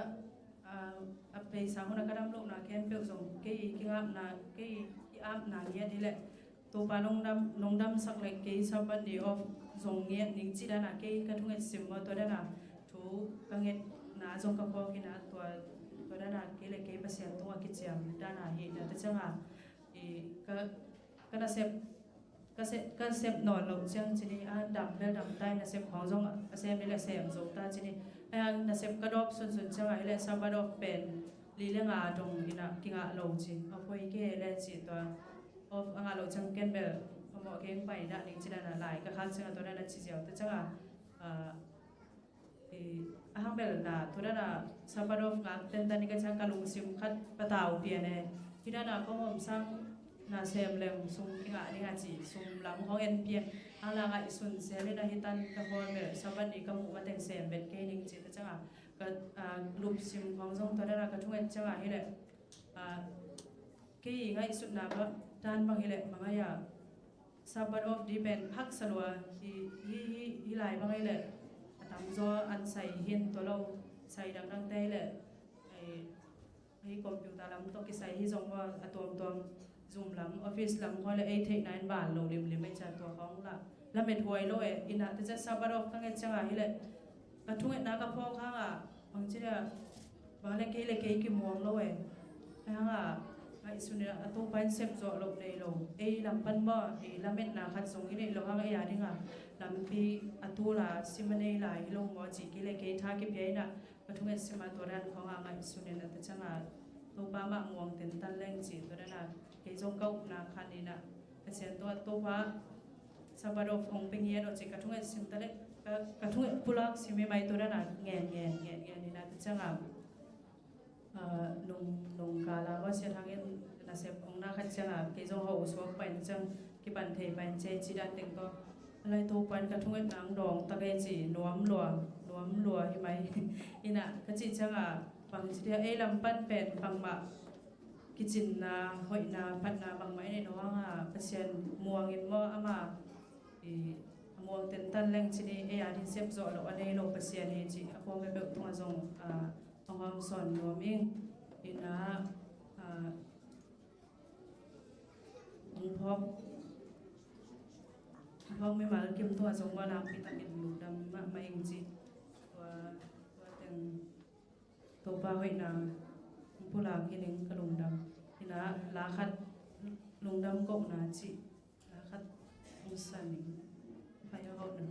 a peisa hun a ka dam lohna khempeuh zong kei i kingapna kei i apna ngiat hi leh Topa nong dam nong damsak leh kei Sabbath day off zong ngiat ning ci dan a kei ka thunget sim maw tua dan a thu ka ngetna zong ka phawk hi na tua tua dan a kei le kei Pasian tungah kiciam dan a hi na tua ciang a i ka ka nasep ka sep ka sep nawn loh ciang ci ni a dam bel dam ta i nasep khawng zong a sem ni le sem zo ta ci ni a nasep ka dawp sunsun ciang a hi le Sabbath off pen li le nga dong in a kingah lo ci a poi kei le ci tua off a ngah lo ciang ken bel a Mawh keng pai dah ning ci dan a lai ka khak ciang a tua dan a ci ziau ta ciang a, ah, i, a hang bel na tua dan a Sabbath off ngak tentan i ka ciang ka lungsim khat patau pian e. Hi dan a kong om sang na sem leng sum kingah ding a ci sum lam hong en pian. Hang la ngaihsun zel in a hi tan ka hawl bel Sabbath ni ka muh mateng sem bet kei ning ci ta ciang a ka, ah, lupsim khong zong tua dan a ka thunget ciang a hi leh, ah, kei ngaihsutna bang dan bang hi leh mangai a Sabbath off di pen haksa lua hi, hi, hi, hi lai bang hi leh a tamzaw an sai hin tua lo sai dangdangte hi leh, eh, hei computer lam tawh kisai hi zong maw a tuamtuam Zoom lam office lam khawng leh ei theihna in bal lo limlim ei cia tua khawng lah lamet huai lo e. Ina te cia Sabbath off ka nget ciang a hi leh ka thungetna ka phawk hang a bangci dia bang le kei le kei kimuang lo e. Hang a ngaihsun in a Topa in sep zawh loh nei lo ei lam pan maw ei lametna khat zong i neih lo hang ei a ding a lampi a tul a sim a nei lai hi lo maw ci kei le kei tha kipia in a ka thunget sim a tua dan khawng a ngaihsun in a ta ciang a Topa mah muang tentan leng ci tua dan a kei zong ka upna khan in a ka sian tua Topa Sabbath off hong pe ngiat aw ci ka thunget sim ta leh ka, ka thunget pulak sim i mai tua dan a ngen ngen ngen ngen in a ta ciang a, ah, nung, nung ka la maw siat hangin nasep hong na khat ciang a kei zong ho suak pai na ciang kipan thei pai na cia ci dan teng tawh a lai Topa in ka thungetna ang dawng ta kei ci nuam lua nuam lua hi mai. Ina ka cih ciang a bangci dia ei lam pan pen bangmah kicinna hoihna phatna bangmah i neih lo hang a Pasian muang in maw ama i a muang tentan leng ci ni ei a ding sep zawh lo a nei lo Pasian hi ci a pawm peuh tungah zong, ah, hong hawm sawn nuam ing. Ina, ah, hong phawk hong phawk mimal kim tungah zong maw nakpi takin lungdam mahmah ing ci tua, tua teng Topa hoihna hong pulak hi ning ka lungdam. Ina la khat lungdam kohna cih la khat hong sa ning pai a hawh na.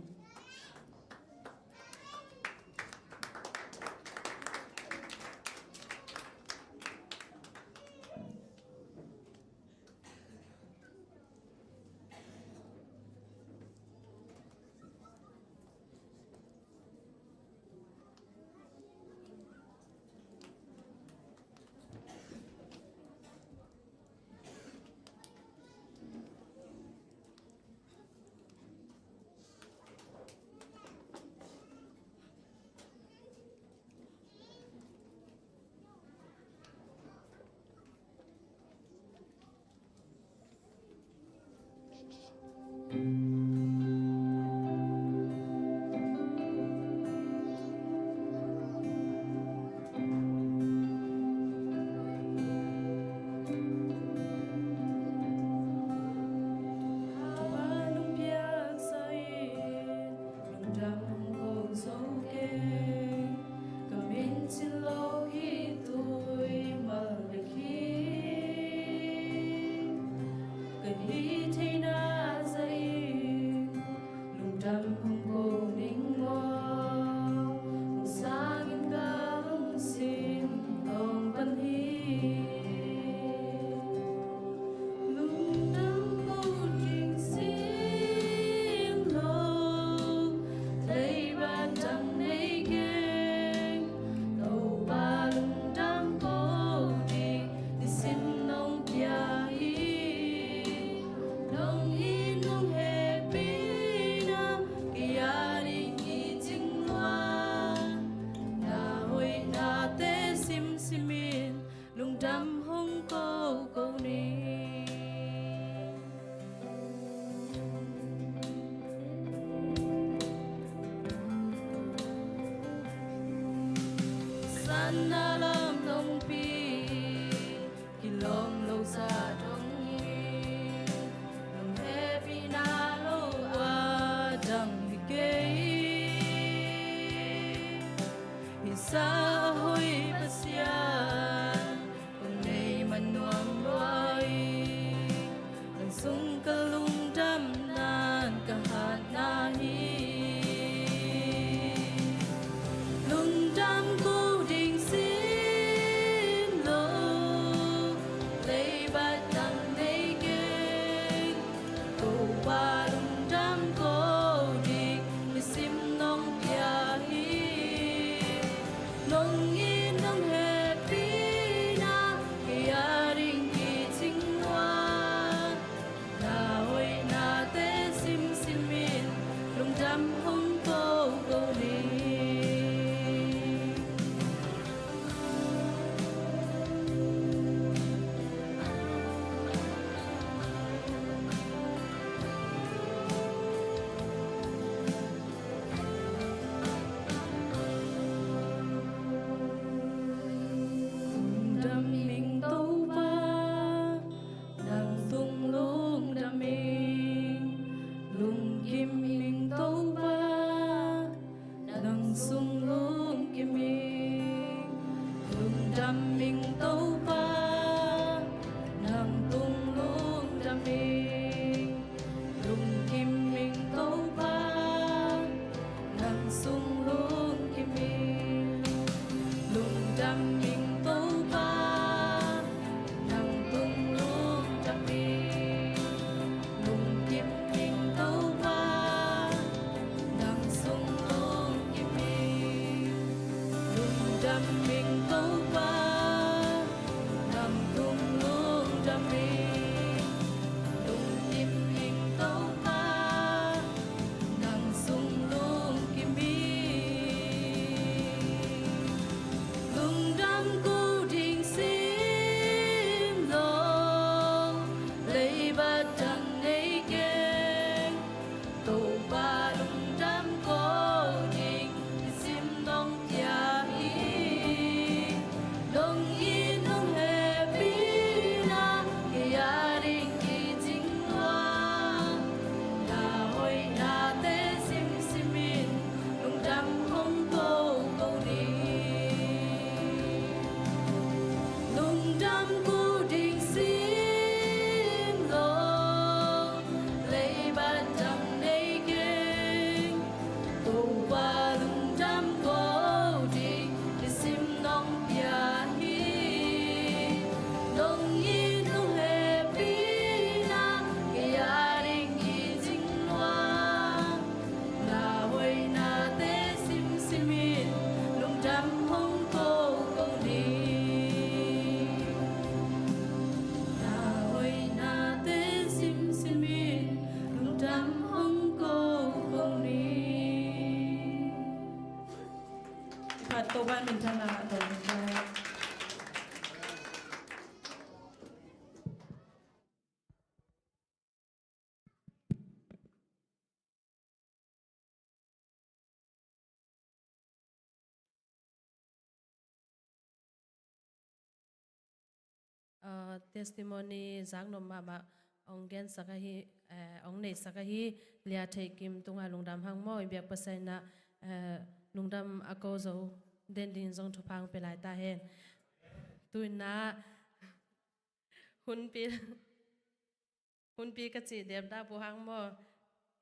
Lungdam hong ko zo kei, ka min cin lo hi tui mal bek hi. Ka hih theihna zah in lungdam hong ko ning maw, hong sangin ka lungsim hong pan hi. Lungdam ko ding sim lo, leiba dang nei keng, Topa lungdam ko ding, i sim nong pia hi. Nong it nong hehpihna, kei a ding i cing lua, na hoihnate simsim in, lungdam hong ko ko ni. Sanna lam dongpi kilawm lo sa dong hi. Nong hehpihna lo a dang hi kei. Hisa a hoih Pasian kong nei man nuam lua hi. Nang sung ka lungdamna ka hatna hi. Lungdam ko ding si Nong hehpihna kei a ding kicing lua, na hoihnate simsim in lungdam hong koko ni. Lungdam ing Topa, nang sung lungdam ing. Lungkim ing Topa, nang sung lungkim ing. Lungdam ing Topa, nang tung lungdam ing. Lungkim ing Topa, nang sung lungkim ing. Lungdam ing Topa, nang tung lungdam ing. Lungkim ing Topa, nang sung lungkim ing. Lungdam ing Topa, nang tung lungdam ing. Lungkim ing Topa, nang sung lungkim ing. Lungdam ko ding sim lo, leibat dang nei keng. Topa lungdam ko ding i sim nong pia hi. Nong it nong hehpihna kei a ding kicing lua, na hoihnate simsim in lungdam hong koko ni. Lungdam ko ding sim lo, leibat dang nei keng. Topa lungdam ko ding i sim nong pia hi. Nong it nong hehpihna kei a ding kicing lua, na hoihnate simsim in lungdam hong koko ni. Na hoihnate simsim in lungdam hong koko ni. Khat ko ban min thang a tawh. Ah, testimony zaknop mahmah hong gensak ahi, eh, hong neisak ahi Lia Theih Kim tungah lungdam hang maw, i biak Pasian in ah, eh, lungdam a ko zo den ding zong thupha hong pia lai ta hen. Tu-in ah hunpi Hunpi ka cih dep dah pu hang maw?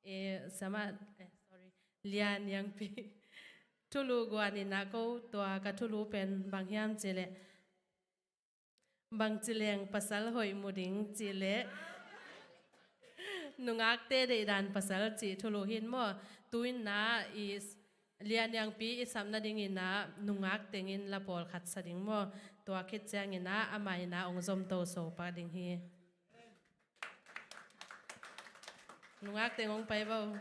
Eh, sama, eh, sorry. Lia Niangpi. Thulu guan in ah ko tua ka thulu pen bang hiam cih leh, bangci leng pasal hoih mu ding cih leh, nungakte deihdan pasal cih thulu hi maw? Tu-in ah i Lia Niangpi i sap nadingin ah nungak tengin la pawlkhat sa ding maw? Tua khit ciangin ah amah in ah hong zomto so pah ding hi. Nungak teng hong pai vo.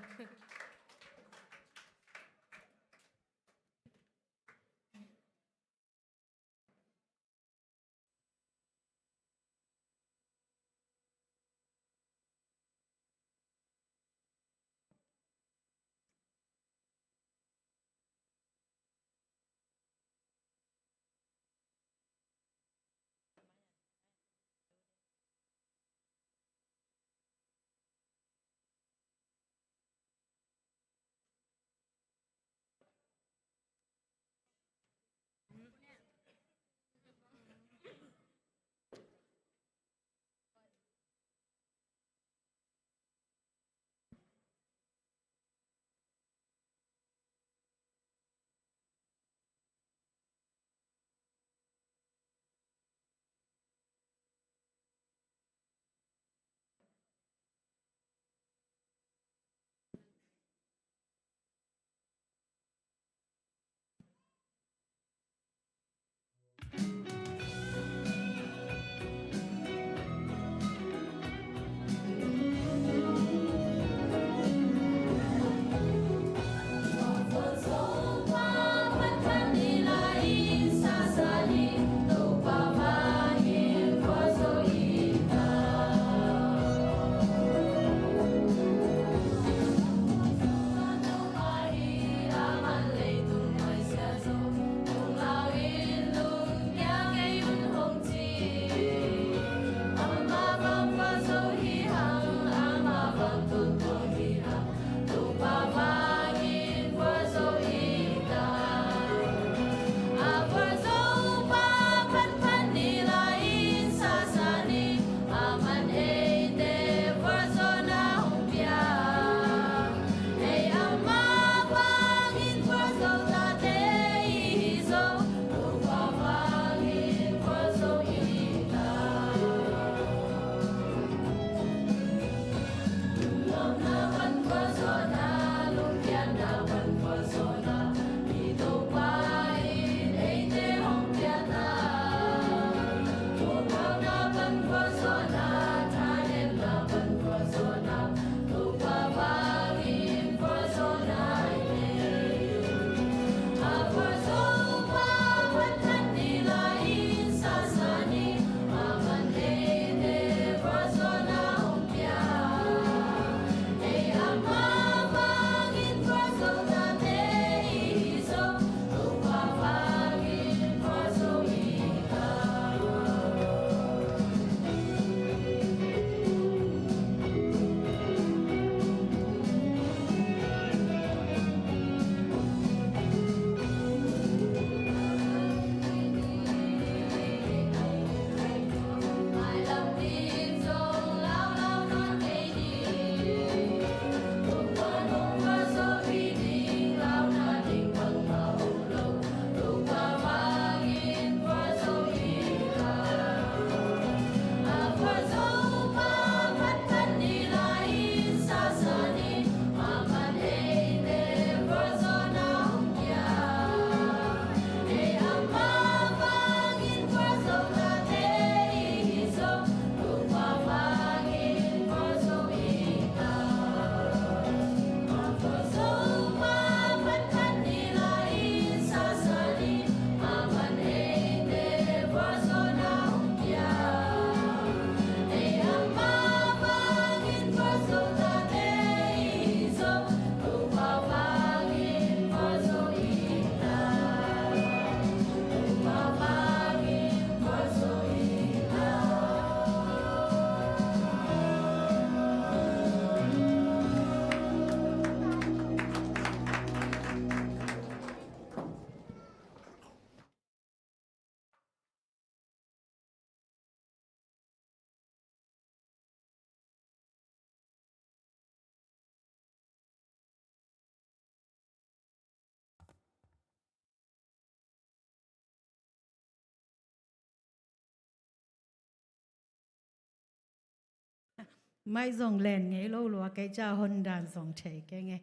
Mai zong len ngei lo lua kei ca hon dan zong thei kei ngei.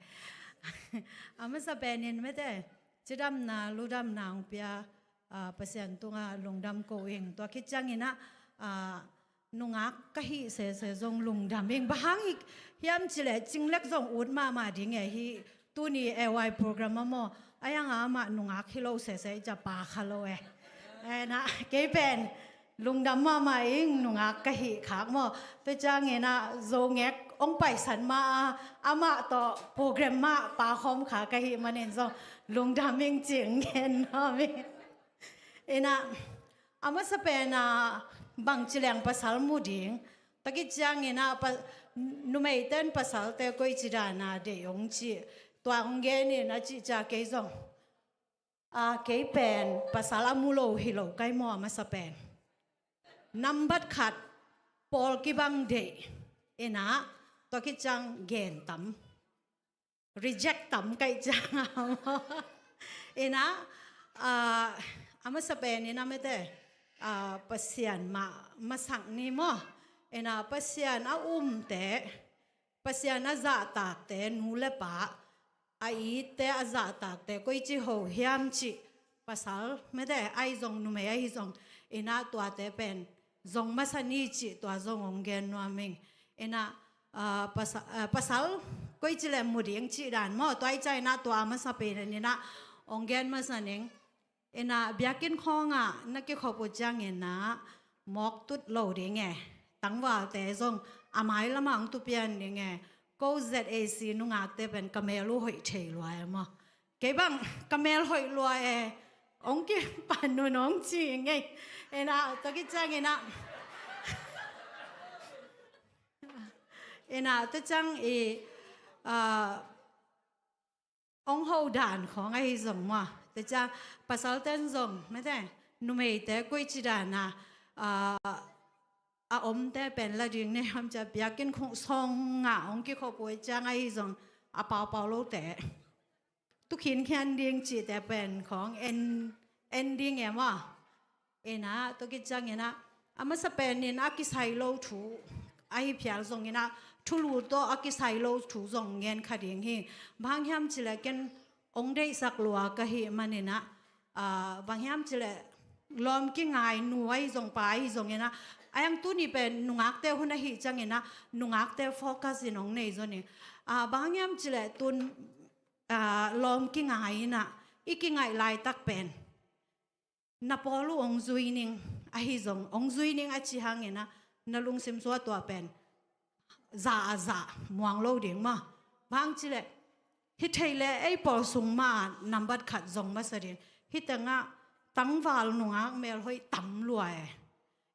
A masa penin mete cidamna ludamna hong pia, ah, Pasian tungah lungdam ko ing. Tua khit ciangin ah, ah, nungak ka hih sese zong lungdam ing. Bang hang hiam cileh cinglek zong ut mahmah ding e. Hih tuni A Y program a maw, a yanga amah nungak hi lo sese i ca pa kha lo e. Ena kei pen lungdam mahmah ing, nungak ka hih khak maw. Tua ciangin ah zongek hong paisan ma a, amah tawh program mah pa khawm kha ka hih manin zong lungdam ing cing ngen nuam ing. Ina a masa pena bangci leng pasal mu ding. Tua khit ciangin ah pa, numeiten pasalte koici dana deih hong ci, tua hong genin a cih cia kei zong, a, kei pen pasal a mu lo hi lo kai maw a masa pen. Nambat khat pawl kibang deih. Ina tua khit ciang gen tam, reject tam kaih ciang a maw. Ina, ah, a masa pen ina mete, ah, Pasian mah masak ni maw. Ina Pasian a umte, Pasian a zahtakte, nu le pa a itte a zahtakte koici ho hiam cih pasal mete ahi zong numei ahi zong ina tuate pen zong masa ni cih tua zong hong gen nuam ing. Ina, ah, pasa-, ah, pasal koici leh mu ding cih dan maw, tua i ca ina tua a masa pen ina hong gen masa ning. Ina biakinn khawngah na kikhop uh ciangin ah mawk tut lo ding e. Tangvalte zong a mailamah hong tupian ding e. Ko Z A C nungakte pen ka mel uh hoih thei lua e maw. Kei bang ka mel hoih lua e, hong kipan un hong ci ngei. Ina tua khit ciangin ah, ina tua ciang i, ah, hong ho dan khawng ahi zong maw. Tua ciang pasalten zong mete numeite koici dana, ah, a omte pen la ding ne ham cia biakinn khawng sawngah hong kikhop uh ciang ahi zong a paupau lote tu khinkhian ding cihte pen khawng en, en ding e maw. Ina tua khit ciangin ah a masa penin a kisai lo thu ahi phial zongin ah thulu tawh a kisai lo thu zong ngen kha ding hi. Bang hiam cileh ken hong deihsak lua ka hih manin ah, ah, bang hiam cileh lawm kingai nu ahi zong pa ahi zongin ah, a yang tuni pen nungakte hun ahi ciangin ah nungakte focus in hong nei zon ing. Ah, bang hiam cileh tun, ah, lawm kingai in ah i kingaih laitak pen na pawl uh hong zui ning ahi zong, hong zui ning a ci hangin ah na lungsim sua tua pen za a za muang lo ding maw. Bang cileh hih thei leh ei pawl sung mah nambat khat zong masa ding. Hih tengah tangval nungak mel hoih tam lua e.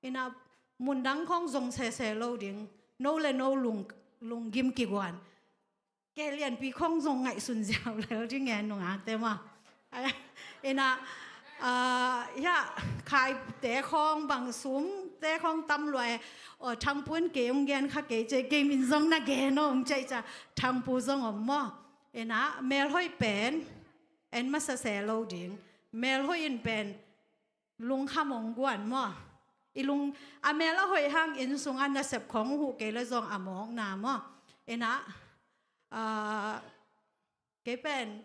Ina mundang khawng zong sese lo ding, no le no lung, lunggim kiguan. Ke lianpi khawng zong ngaihsun ziau lel ding e nungakte maw. Ina, ah, ya, khaite khawng bang sumte khawng tam lua e. Aw, Thangpun kei hong gen kha kei cia kei min zong na gen aw hong cia i cia Thangpu zong om maw. Ina mel hoih pen en masa se lo ding. Mel hoih in pen lungkham hong guan maw. I lung a mel a hoih hang inn sungah nasep khawng huh kei le zong a mawkna maw. Ina, ah, kei pen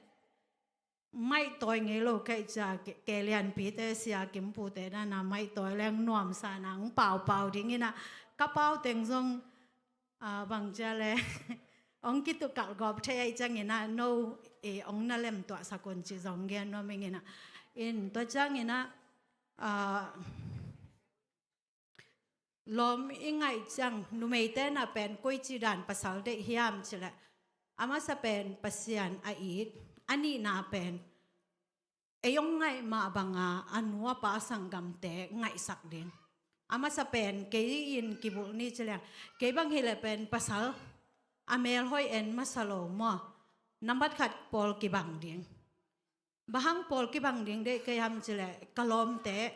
maihtawi ngei lo kaih cia ke, ke lianpite sia kimpute dana maihtawi leng nuamsa nang paupau ding ina ka pau teng zong ah, bang cia le hong kitukalh gawp thei ahi ciangin ah no, eh, hong na lemtuahsak un ci zong gen nuam ing ina. In tua ciangin ah, ah, lawm i ngaih ciang numeite na pen koici dan pasal deih hiam cileh a masa pen Pasian a it, a nihna pen ei hong ngaih mah banga a nu a pa a sanggamte ngaihsak ding. A masa pen kei in kibulh ni ci leng kei bang hileh pen pasal a mel hoih en masa lo maw. Nambat khat pawl kibang ding. Bang hang pawl kibang ding deih kei ham cileh ka lawmte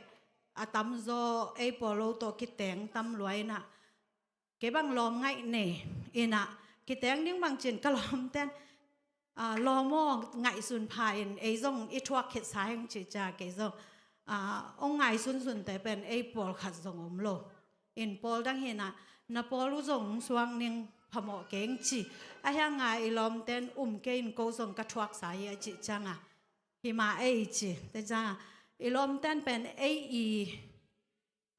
a tamzaw ei pawl lo tawh kiteng tam lua ina. Kei bang lawm ngaih nei ina kiteng ding bang cin ka lawmten, ah, lawm aw ngaihsun pha in ei zong i thuak khitsa heng ci cia kei zong, ah, hong ngaisunsunte pen ei pawlkhat zong om lo. In pawl dang hi ina na pawl uh zong suak ning, phamawh keng ci. Ahi hanga i lawmten um kei in, ko zong ka thuaksa hi a cih cianga, hi mah ei ci. Tua cianga i lawmten pen ei i,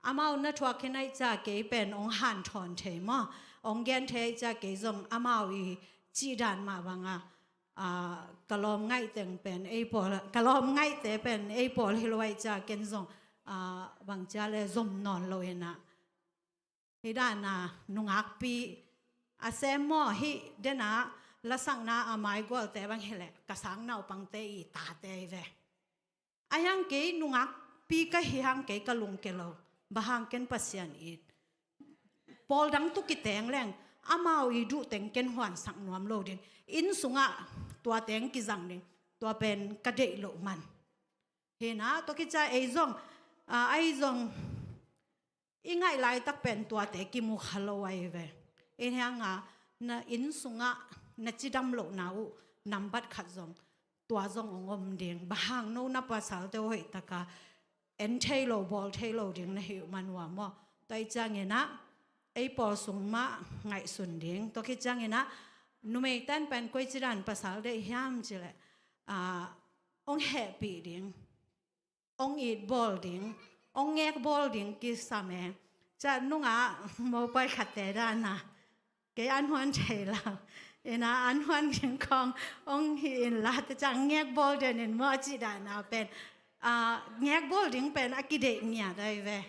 amau na thuak khin ahih ciang kei pen hong hanthawn thei maw, hong gen thei ahih ciang kei zong amau i cih dan mah banga, aa, ka lawm ngaih teng pen ei pawl, ka lawm ngaihte pen ei pawl hi lo ahih ciang ken zong, aa, bangcia le zom nawn lo inah, hih dana nungakpi a sem maw, hih dena lasakna a maigualte bang hileh ka sang naupangte i tate hi ve. Ahi hang kei nungakpi ka hi hang kei ka lungke lo. Bang hang ken Pasian it, pawl dang tawh kiteng leng amau i duhteng ken huansak nuam lo ding. Inn sungah tua teng kizang ding, tua pen ka deih loh man. Hi na, tua kicia ei zong, a, ahi zong i ngaih laitak pen tuate kimu kha lo ahi ve. Ahi hanga na inn sungah na cidam lohna uh nambat khat zong, tua zong hong om ding. Bang hang, no na pasalte uh hoihtaka en thei lo, bawl thei lo ding na hi uh man uh a maw. Tua ahih cianginah ei pawl sung mah ngaihsun ding. Tua khit cianginah numeiten pen koici dan pasal deih hiam cileh, ah, hong hehpih ding, hong it bawl ding, hong ngek bawl ding kisam e. Cia nungah mopoi khatte dana, kei an huan thei lo, ina an huan ding khong hong hi inla, tua ciang ngek bawl den in maw cih dana pen, ah, ngek bawl ding pen a kideih ngiat ahi ve.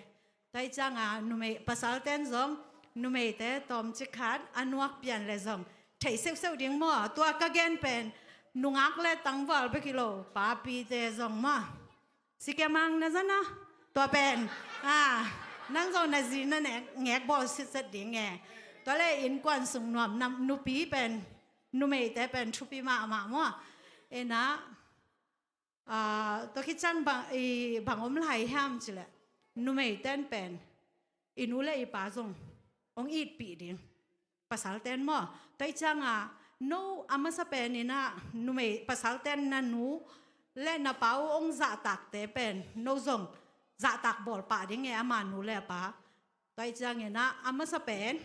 Tua ahih cianga numei, pasalten zong numeite tawmcik khat a nuak pian le zong thei seuhseuh ding maw. Tua ka gen pen nungak le tangval bek hi lo, papite zong maw. Si kei mang na zana, tua pen, ah, nang zong na zi na nek, ngek bawl sitset ding e. Tua le innkuan sung nuam nam nupi pen, numeite pen thupi mahmah maw. Ina, ah, tua khit ciang bang, i bang om lai hiam cileh, numeiten pen i nu le i pa zong hong itpih ding. Pasalten maw. Tua ahih cianga no a masa pen inah numei, pasalten na nu le na pa uh hong zahtakte pen no zong zahtak bawl pah ding e, ama nu le a pa. Tua ahih cianginah a masa pen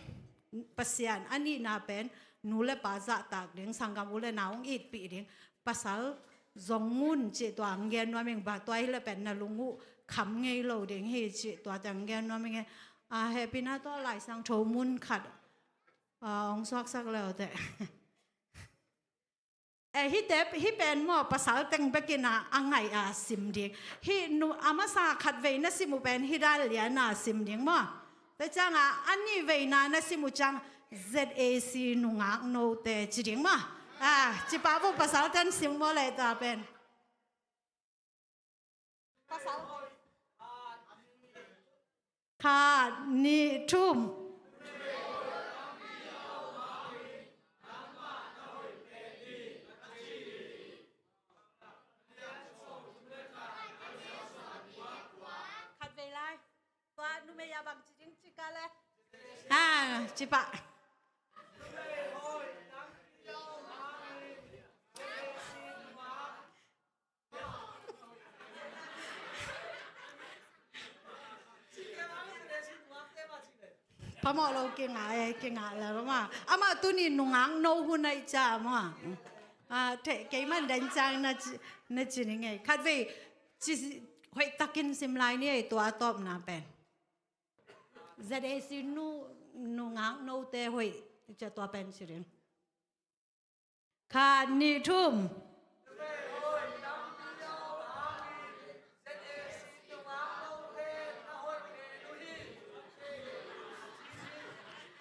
Pasian, a nihna pen nu le pa zahtak ding, sanggam u le nau hong itpih ding. Pasal zong un cih tua hong gen nuam ing, bang tua hileh pen na lung uh kham ngei lo ding hi cih tua teng hong gen nuam ing e. Ah, hehpihna tawh Lai Siangtho mun khat, ah, hong suaksak leuteh. Eh, hihte, hih pen maw, pasal teng bekin a, a ngaih a sim ding. Hih nu, a masa khatvei na sim uh pen hih dan lian a sim ding maw. Tua cianga a nihveina na sim uh ciang Z A C nungak note ci ding maw. Ah, ci pah vo, pasalten sim maw leh tua pen. Pasal. Khat, nih, thum. Khatvei lai. Tua numei a bang ci ding ci ka le. Ha, ci pah. Phamawh lo kingah e, kingah le lo ma. Amah tuni nungak no hun ahih ciang maw. Ah, theh kei man dan ciang na ci, na ci ning e. Khatvei ci hoihtakin sim lai ni e, tua a tawpna pen. Z A C nu, nungak note hoih, cia tua pen ci ding. Khat, nih, thum.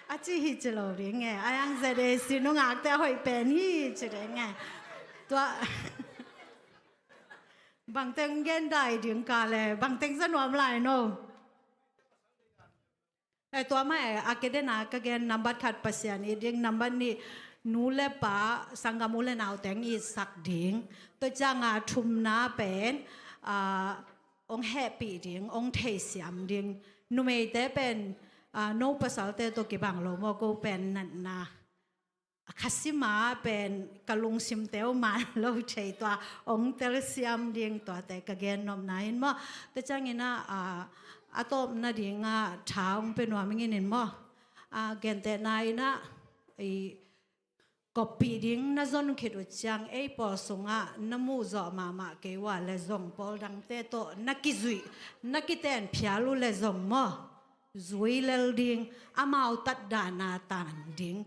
A ci hi ci lo ding e, a yang Z A C nungakte a hoih pen hi ci ding e. Tua bangteng gen dai ding ka le, bangteng za nuam lai no. Eh, tua mah e, a ke dena ka gen, nambat khat Pasian it ding, nambat nih nu le pa, sanggam u le nau teng itsak ding. Tua cianga thumna pen, ah, hong hehpih ding, hong theisiam ding. Numeite pen, ah, no pasalte tawh kibang lo maw, ko pen natna a kha sima pen ka lungsim teuh man lo thei, tua hong telsiam ding, tuate ka gen nopna in maw. Tua ciangin a, a, a tawpna dinga tha hong pe nuam ing in maw. A, gentehna in ah, i, koppih ding na zon khit uh ciang, ei pawl sungah na muhzawh mahmah kei uh a leh zong pawl dangte tawh na kizuih, na kiten phial uh leh zong maw, zui lel ding, amau tatdahna tan ding.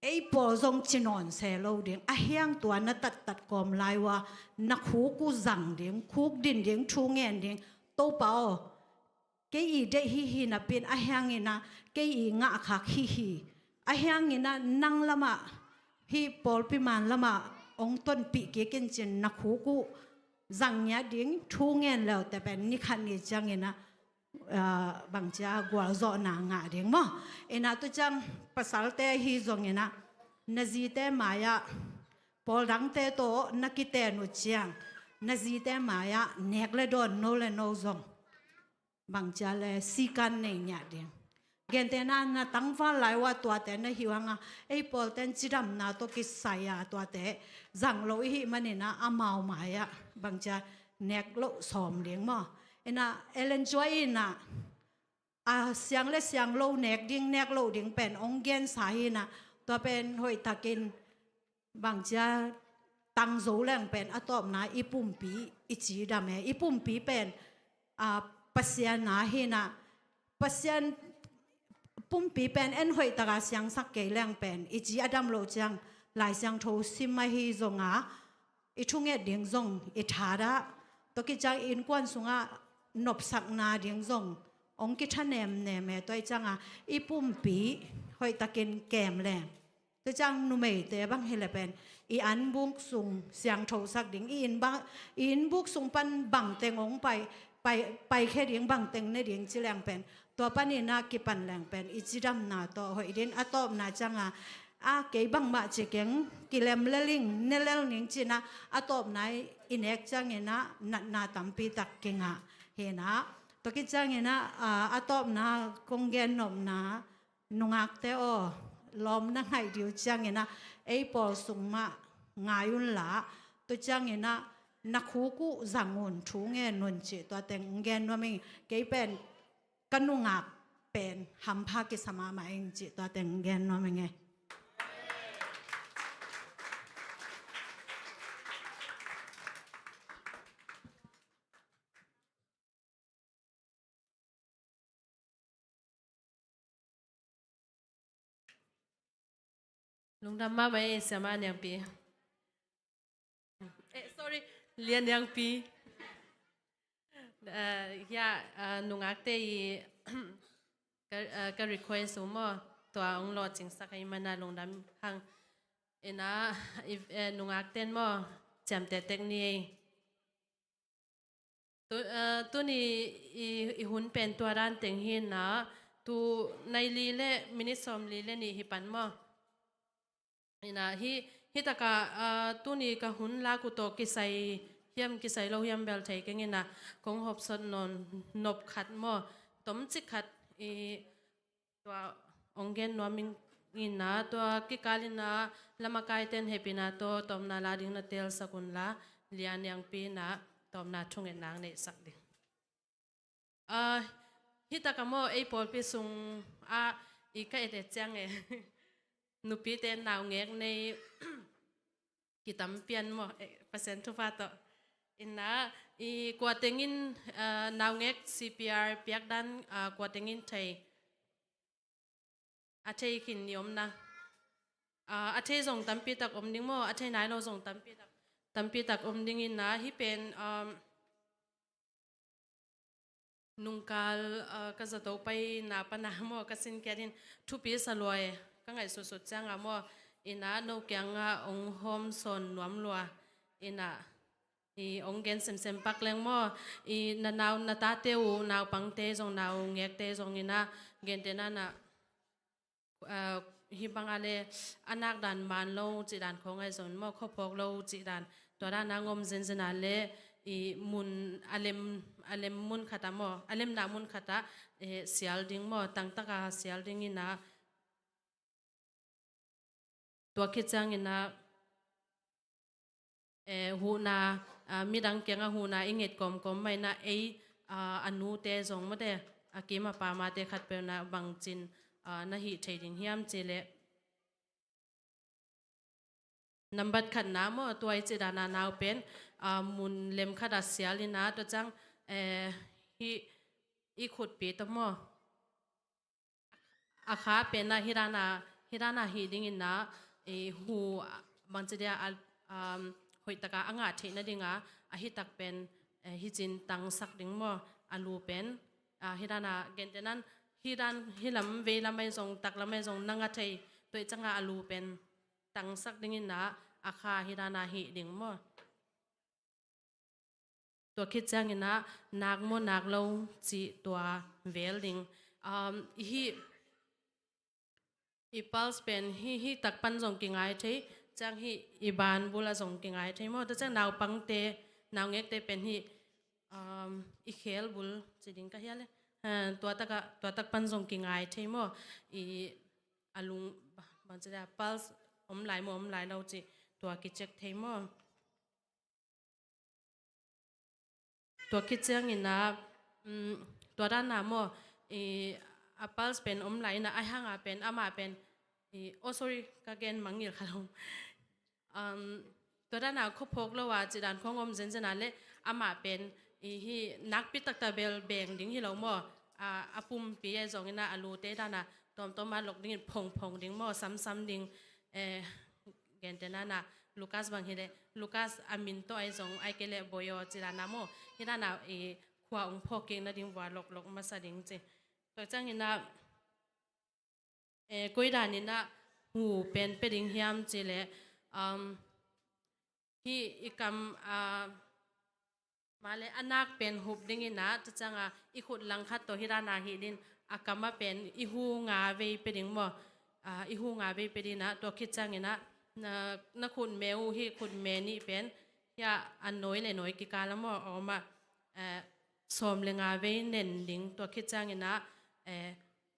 Ei pawl zong ci nawn se lo ding, a hiang tua na tattat kawm lai uh a, na khuk uh zang ding, khuk din ding, thu ngen ding, Topa aw, kei i deih hi hi napi in, a hiang in ah kei i ngahkhak hi hi, a hiang in ah nang lamah, hih pawlpi man lamah hong tonpih kik in ci-in na khuk uh zang ngiat ding, thu ngen le uh teh pen ni khat ni ciang in ah, ah, bangci a gualzawhna ngah ding maw. In ah tu ciang pasalte ahi zong in ah na zite mai-ah, pawl dangte tawh na kiten uh ciang, na zite mai-ah nek le dawn no le no zong, bangci a leh sikan nei ngiat ding. Gentehna na tangval lai uh a tuate na hi uh hang a, ei pawlten cidamna tawh kisai a tuate zang lo i hih man in ah amau mai-ah bangci a nek loh sawm ding maw. In ah Ellen G. White in ah, a siang le siang lo nek ding, nek loh ding pen hong gensa hi in ah, tua pen hoihtakin bangci a tang zo leng pen a tawpna i pumpi i cidam e. I pumpi pen, a, Pasian a hi in ah, Pasian pumpi pen en hoihtak a siangsak kei leng pen i ci a dam loh ciang Lai Siangtho sim ahi zong a, i thunget ding zong i thadah, tua khit ciang i innkuan sungah nopsakna ding zong hong kitha nemnem e. Tua ahih ciang a i pumpi hoihtakin kem leng, tua ciang numeite bang hi leh pen i anbuk sung siangthosak ding, i inn bang, i innbuk sung pan bangteng hong pai, pai, paikhia ding, bangteng ne ding ci leng pen, tua panin ah kipan leng pen i cidamna tawh hoih ding. A tawpna ciang a, a, kei bangmah ci keng, kilem lel ing, ne lel ning ci-in ah a tawpna i nek ciang in ah natna tampi tak kingah hi in ah. Tua khit ciang in ah, a, a tawpna kong gen nopna, nungakte aw, lawm na ngaih ding uh ciang in ah ei pawl sung mah ngai un la, tua ciang in ah na khuk uh zang un, thu ngen un cih tua teng gen nuam ing. Kei pen ka nungak pen hampha kisa mahmah ing cih tua teng gen nuam ing e. Lungdam mahmah e, Siama Niangpi. Eh, sorry, Lia Niangpi. Ah, ya, ah, nungakte i ka, ah, ka request uh maw, tua hong lawhcingsak ahih manin lungdam hang. In ah, i, eh, nungakte'n maw, ciamteh tek ni ei. Tu, eh, tuni i, i hun pen tua dan teng hi in ah, tu nai li le minute sawmli le nih hi pan maw. In ah hih, hih tak ah, eh, tuni ka hun lak uh tawh kisai hiam kisai lo hiam bel thei keng in ah, kong hawmsawn nawn nop khat maw, tomcik khat i, tua hong gen nuam ing in ah, tua kikal in ah lamakaite'n hehpihna tawh tawpna la ding na teelsak un la, Lia Niangpi in ah tawpna thungetna neihsak ding. Ah, hih tak ah maw, ei pawlpi sung ah i ka et et ciang e. Nupite naungek nei kitam pian maw, eh, Pasian thupha tawh. In ah, i kua teng in, ah, naungek C P R piak dan, ah, kua teng in thei, a thei khin i om na. Ah, a thei zong tampi tak om ding maw, a thei nai lo zong tampi tak, tampi tak om ding in ah, hih pen, um, nungkal, ah, ka zato paina pan ah maw, ka sinkiat in thupi sa lua e, ka ngaihsutsut ciang ah maw, in ah no kiang ah hong hawmsawn nuam lua, in ah i hong gen semsem pak leng maw, i na nau, na tate uh, naupangte zong, naungekte zong in ah, gentehna in ah, ah, hih bang ah le a nak dan man lo cih dan khawng ahi zongin maw, khuaphawk lo cih dan, tua dan a ngom zenzen a le i mun a lem, a lem mun khat ah maw, a lemna mun khat ah, eh, sial ding maw, tangtak a sial ding in ah, tua khit ciang in ah, eh, huhna, ah, midang kiang ah huhna i nget kawmkawm mah in ah, ei, ah, a nute zong maw te, a kim a pamte khatpeuh in ah bangci in ah, na hih thei ding hiam cih leh, nambat khatna maw, tua i cih dan a nau pen, ah, mun lem khat ah sial in ah, tua ciang, eh, hih i khutpi tawh maw, a kha pen ah hih dan a, hih dan a hih ding in ah, i hu, bangci dia a, um, hoih tak a a ngah theih nading a, a hi tak pen, eh, hih cin tangsak ding maw, a lu pen, ah, hih dan a, gentehna in, hih dan, hih lam, vei lam ahi zong, tak lam ahi zong, na ngah thei, tua i ciang a a lu pen tangsak ding in ah, a kha hih dan a hih ding maw. Tua khit ciangin ah, nak maw nak lo cih tua vel ding. Um, i hih, i pulse pen hih, hih tak pan zong kingai thei, ciang hih i ban bul ah zong kingai thei maw. Tua ciang naupangte, naungekte pen hih, um, i khel bul ci ding ka hia le. Ha, tua tak a, tua tak pan zong kingai thei maw. I a lung, bangci dia, pulse om lai maw, om lai lo cih tua kicheck thei maw. Tua khit ciangin ah, um, tua dan a maw, i, a pulse pen om lai in ah, ahih hang a pen, amah pen, i, oh, sorry, ka gen mangngilh kha lo. Um, tua dan a khuaphawk lo a, cih dan khawng om zenzen a leh, amah pen, i, hih nakpi taktak bel beng ding hi lo maw, a, a pumpi ahi zongin ah, a lute dan a, tawmtawm a lok dingin phongphong ding maw, samsam ding, eh, gentehna in ah, Lucas bang hi leh, Lucas a min tawh ahi zong, ahih kei leh Boyo cih dan a maw, hih dan a, eh, khua ong phawk kik nading vua loklok masa ding ci. Tua ciangin ah, eh, koi dan in ah hu pen pia ding hiam cih leh, um, hih i kam, ah, mah leh a nak pen hup ding in ah, tua ciang a i khut langkhat tawh hih dan a hih ding, a kam ah pen i hu nga vei pia ding maw. Ah, i hu nga vei pia ding in ah, tua khit ciangin ah, na, na khutme uh, hih khutme nih pen, hih a nawi le nawi kikal ah maw, a om ah, eh, sawm le nga vei nen ding, tua khit ciangin ah, eh,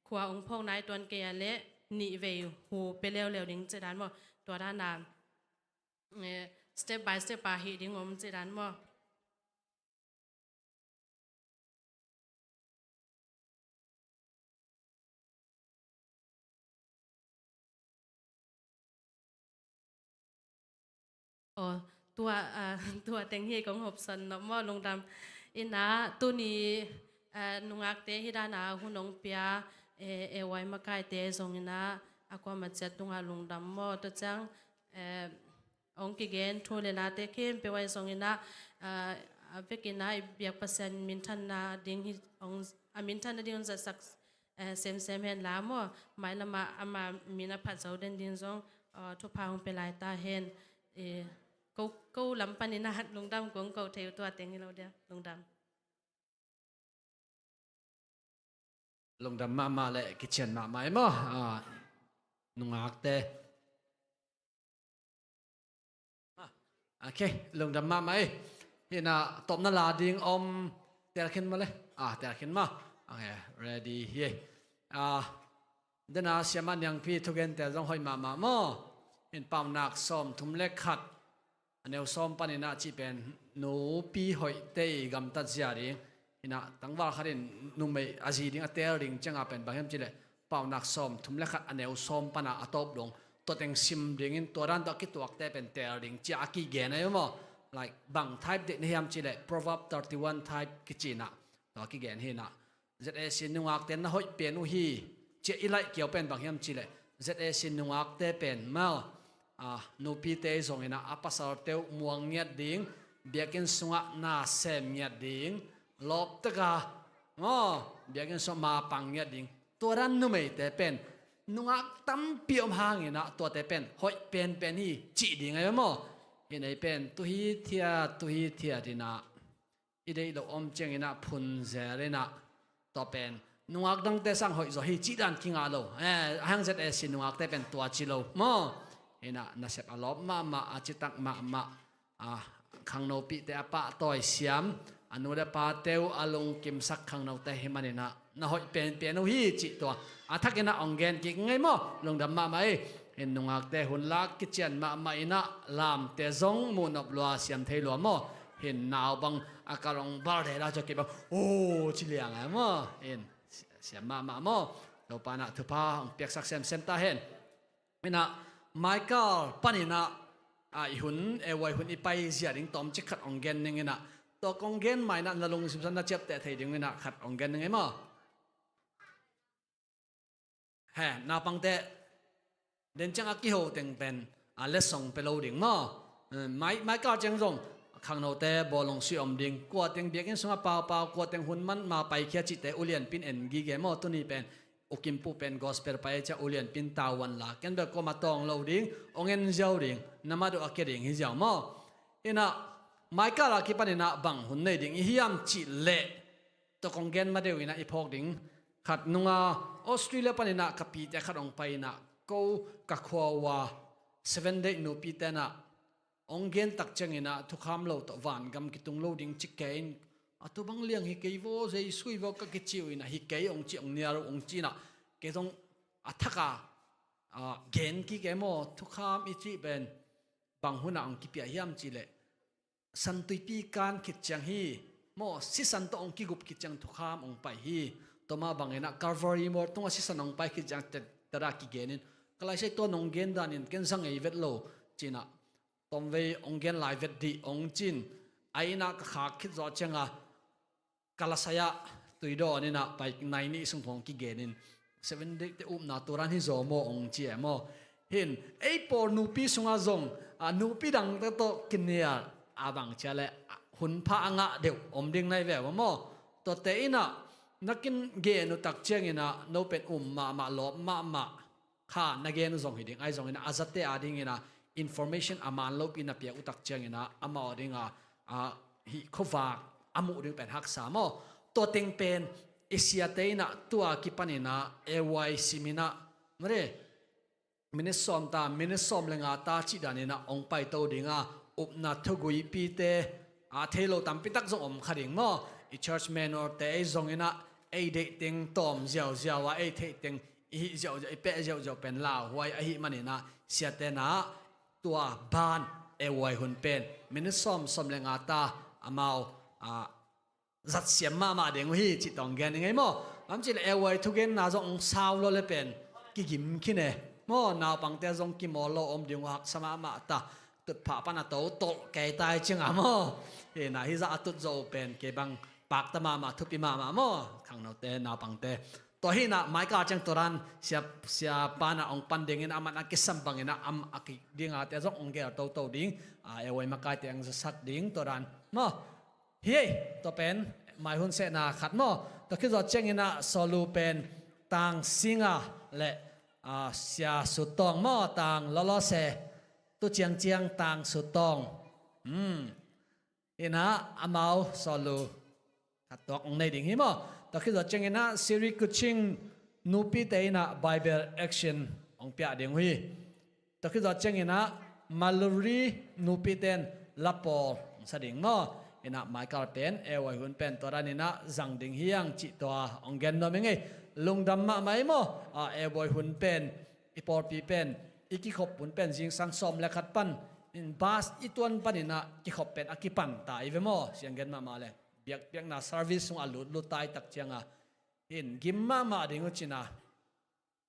khua ong phawk nai tuan kei a leh nih vei hu pia leuleu ding cih dan maw. Tua dan a, eh, step by step a hih ding om cih dan maw. Aw, tua, ah, tua teng hi kong hopsan nop maw, lungdam. In ah, tuni, ah, nungakte hih dan a hun ong pia, eh, A Y makaite zongin ah, a kuamah ciat tungah lungdam maw, tua ciang, eh, ong kigen thu le late khempeuh ahi zongin ah, ah, a vekin ah i biak Pasian minthanna ding hi, ong, a minthanna ding ong zatsak, eh, semsem hen la maw, mailam ah ama min a phat zo den ding zong, ah, thupha hong pia lai ta hen. Eh, ko, ko lam panin ah lungdam kong ko thei uh, tua teng hi lo dia, lungdam. Lungdam mahmah le kician mahmah ei maw, ah, nungakte. Ah, ok, lungdam mahmah ei. Hih na tawpna la ding om, tel khin maw le. Ah, tel khin maw. Ok, ready hi ei. Ah, dena siamah Niangpi thugente zong hoih mahmah maw. Hih Paunak sawmthum le khat, a neu sawm panin ah cih pen nupi hoihte i gamtat zia ding. Hih na tangval khat in numei a zi ding a teel ding ciangah pen bang hiam cih leh Paunak sawmthum le khat a neu sawm pana a tawp dong, tua teng sim dingin tua dan tawh a kituakte pen teel ding cia a kigen ahi maw. Like, bang type deih na hiam cih leh Proverb thirty-one type kici in ah tua kigen hi in ah. Z A C nungakte na hoih pen uh hi, cia i laih kiau pen bang hiam cih leh Z A C nungakte pen maw, ah, nupite zongin ah a pasalte uh muang ngiat ding, biakinn sungah na sem ngiat ding, lawptaka maw, biakinn sungah mapang ngiat ding. Tua dan numeite pen nungak tampi om hangin ah tuate pen hoih penpen hi cih ding ahi maw. Hih na i pen tu hithiat, tu hithiat in ah i deih loh om ciangin ah phun zel in ah, tua pen nungak dangte sang hoih zaw hi cih dan kingah lo. Eh, a hang Z A C nungakte pen tua ci lo maw. Hih na nasep a lawp mahmah, a citak mahmah, ah, khangnopihte a pahtawi siam, a nu le pate uh a lungkimsak khangnote hi manin ah na hoih penpen uh hi cih tua a thakin ah ong gen kik ngei maw. Lungdam mahmah ei. Hih nungakte hun lak kician mahmah in ah lamte zong muh nop lua, siam thei lua maw. Hih nau bang a ka long bal thei la cawk kei bang, oh, ci liang a maw. Hih siam mahmah maw. Topa in ah thupha hong piaksak semsem ta hen. Inah Michael paninah a i hun, A Y hun i pai zia ding tawmcik khat hong gen ning inah, tua kong gen ma inah na lungsim sung na ciapteh thei ding inah khat hong gen ning ei maw? He, naupangte, den ciang a kiho teng pen a letsong pe lo ding maw? Mai, mai kal ciang zong khangnote bawlung sui om ding, kua teng biakinn sungah paupau, kua teng hun man ma paikhia cihte ulianpin en gige maw? Tuni pen ukimpu pen gospel pai cia ulianpin tauan la, ken bel koma tawng lo ding, ong en ziau ding, na madu a kia ding hi ziau maw? Inah Michael a kipaninah bang hun nei ding i hiam cih leh, tua kong gen ma deuh inah i phawk ding. Khat nunga Australia paninah ka pite khat hong pai inah, ko ka khua uh a Seven Day nupite inah hong gen tak cianginah thukham lo tawh vangam kitung lo ding ci kei in, a tu bang liang hi kei vaw, Jesu hi vaw ka kici uh inah, hi kei hong ci, hong nial uh hong ci inah, kei zong a thaka gen kik e maw? Thukham i cih pen bang hunah hong kipia hiam cih leh, Santuipi kan khit ciang hi maw, sisan tawh hong kigup khit ciang thukham hong pai hi. Tua mah banginah Calvary mual tungah sisan hong pai khit ciang te, tada kigenin, ka laisai tua nong gen danin ken za ngei vet lo cinah, tomvei hong gen lai vet dih hong cin. A innah ka khak khit zawh cianga ka lasai-ah tuidawn inah pai nai nih sung khawng kigenin, Seven Day te upna turan hi zaw maw hong ci e maw? Hin ei pawl nupi sungah zong a nupi dangte tawh kinial a bang cia le hunpha a ngah deuh om ding nai ve maw? Tuate inah na kin gen uh tak cianginah no pen um mahmah, lawp mahmah kha na gen uh zong hi ding, ahi zongin a zate a dingin a information a man lopi na piak uh tak ciangin a amau a dinga a hih khuavak a muh ding pen haksa maw? Tua teng pen i siate inah tua kipanin a A Y simin a mare minit sawm ta, minit sawm le nga ta cih danin a hong paito ding a, upna thuguipite a thei lo tampi tak zong om kha ding maw? I church manual te ei zongin a ei deih teng tawm ziauziau a, ei theih teng i hih ziauziau, i peh ziauziau pen lauhuai ahih manin a siate na tua ban A Y hun pen minit sawm, sawm le nga ta amau a zatsiam mahmah ding uh hi cih tawh hong gen ning ei maw? Bang ci le A Y thugenna zong hong sau lo le pen kigim khin e maw? Naupangte zong kimawl lo om ding uh, haksa mahmah ta. Tutphah pan a to tolh kei tai cing a maw? Hi na, hi zah a tut zo pen kei bang pakta mahmah, thupi mahmah maw? Khangnote, naupangte. Tua hi na, Michael ciang tua dan sia, sia pan a hong pan dingin a man a kisam bangin a am a ki ding a te zong hong gel toto ding. A, A Y makaite hong zasak ding tua dan maw? Hi ei, tua pen mai hun sehna khat maw? Tua khit zawh ciangin a Sawlu pen Tang Singa le, a, Sia Sutawng maw? Tang Lawlawse, tu ciangciang Tang Sutawng. Hmm. Inah amau Sawlu khat tuak hong nei ding hi maw? Tua khit zawh ciangin a Sri Kuching nupite inah Bible action hong piah ding uh hi. Tua khit zawh ciangin a Maluri nupite in lapawl hong sa ding maw? Inah Michael pen A Y hun pen tua danin a zang ding hi hang cih tua hong gen nuam ing ei. Lungdam mahmah ei maw? A, A Y hun pen, i pawlpi pen, i kikhop hun pen zingsang sawm le khat pan in bus i tuan panin a kikhop pen a kipan ta i ve maw? Siang gen mahmah le biakpiakna service sung a lutlut tai tak cianga in gim mahmah ding uh cina,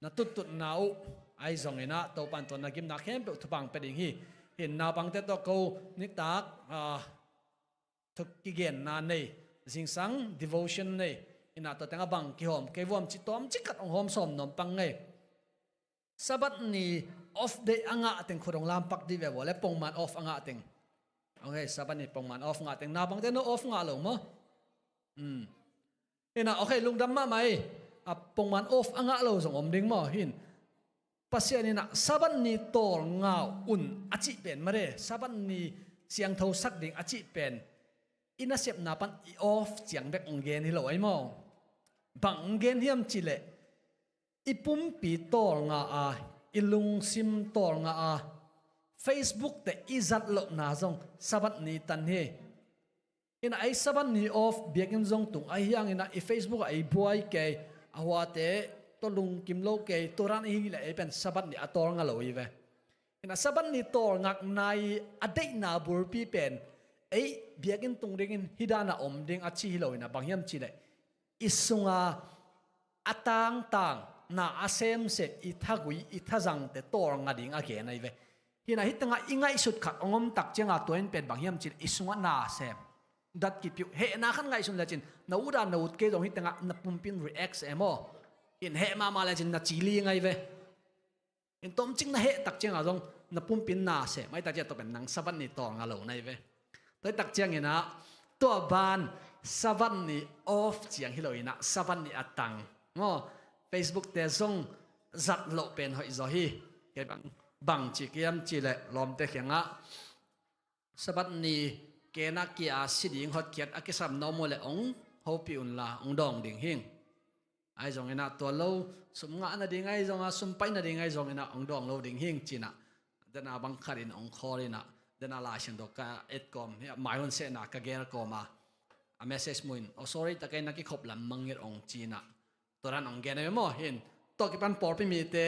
na tuttutna uh ahi zongin a Topan tua na gimna khempeuh thupha hong pia ding hi. Hin naupangte tawh ko niktak, a, thuk kigenna nei, zingsang devotion nei, inah tua teng a bang kihawm kei vuam ci tawmcik khat hong hawm sawm nuam pang ngei. Sabbath ni off day a ngah teng khut hong lampak dih ve vua le, pongman off a ngah teng. Ok, Sabbath ni pongman off ngah teng, naupangte no off ngah lo maw? Hmm. Inah, ok, lungdam mahmah ei. A, pongman off a ngah lo zong om ding maw? Hin Pasian inah Sabbath ni tawlnga un a cih pen mare, Sabbath ni siangtho sak ding a cih pen i nasepna pan i off ciang bek hong gen hi lo ei maw? Bang hong gen hiam cih leh, i pumpi tawlnga a, i lungsim tawlnga a, Facebook te i zat lohna zong Sabbath ni tan hi. Inah ei Sabbath ni off biakinn zong tung ahi hangin a i Facebook ah ei buai kei, a huate tawh lungkim lo kei, tua dan ahi leh ei pen Sabbath ni a tawlnga lo hi ve. Inah Sabbath ni tawlngakna i a deihna bulpi pen ei biakinn tung dingin hih dan a om ding a ci hi lo inah, bang hiam cih leh i sunga a tangtang na a semsem i thagui i thazangte tawlnga ding a gen ahi ve. Hinah hih tengah i ngaihsut khat hong om tak cianga tua in pen bang hiam cih leh i sungah na sem dat kipiuh hehna khat ngaihsun lecin na ut a na ut kei zong hih tengah na pumpi in react e maw. In heh mahmah lecin na ci ling ahi ve. In tomcik na heh tak cianga zong na pumpi in na sem ahi tak ciang tua pen nang Sabbath ni tawlnga lo na hi ve. Tua hi tak cianginah tua ban Sabbath ni off ciang hi lo inah Sabbath ni a tang maw. Facebook te zong zat loh pen hoih zaw hi. Kei bang, bang ci kiam ci leh lawmte kiangah Sabbath ni kenah kia a si ding hotkhiat a kisam na om uh leh hong hopih unla hong dawng ding hing. Ahi zonginah tua lo sum ngah nading ahi zonga sum pai nading ahi zonginah hong dawng lo ding hing cinah dena bang khatinah hong call inah dena Lai Siangtho ka et kawm hi a mai hun sehna ka gel kawma a message muin, "Oh, sorry, takai na kikhop lam mangngilh," hong cinah tua dan hong gen ahi maw. Hin tua kipan pawlpi mite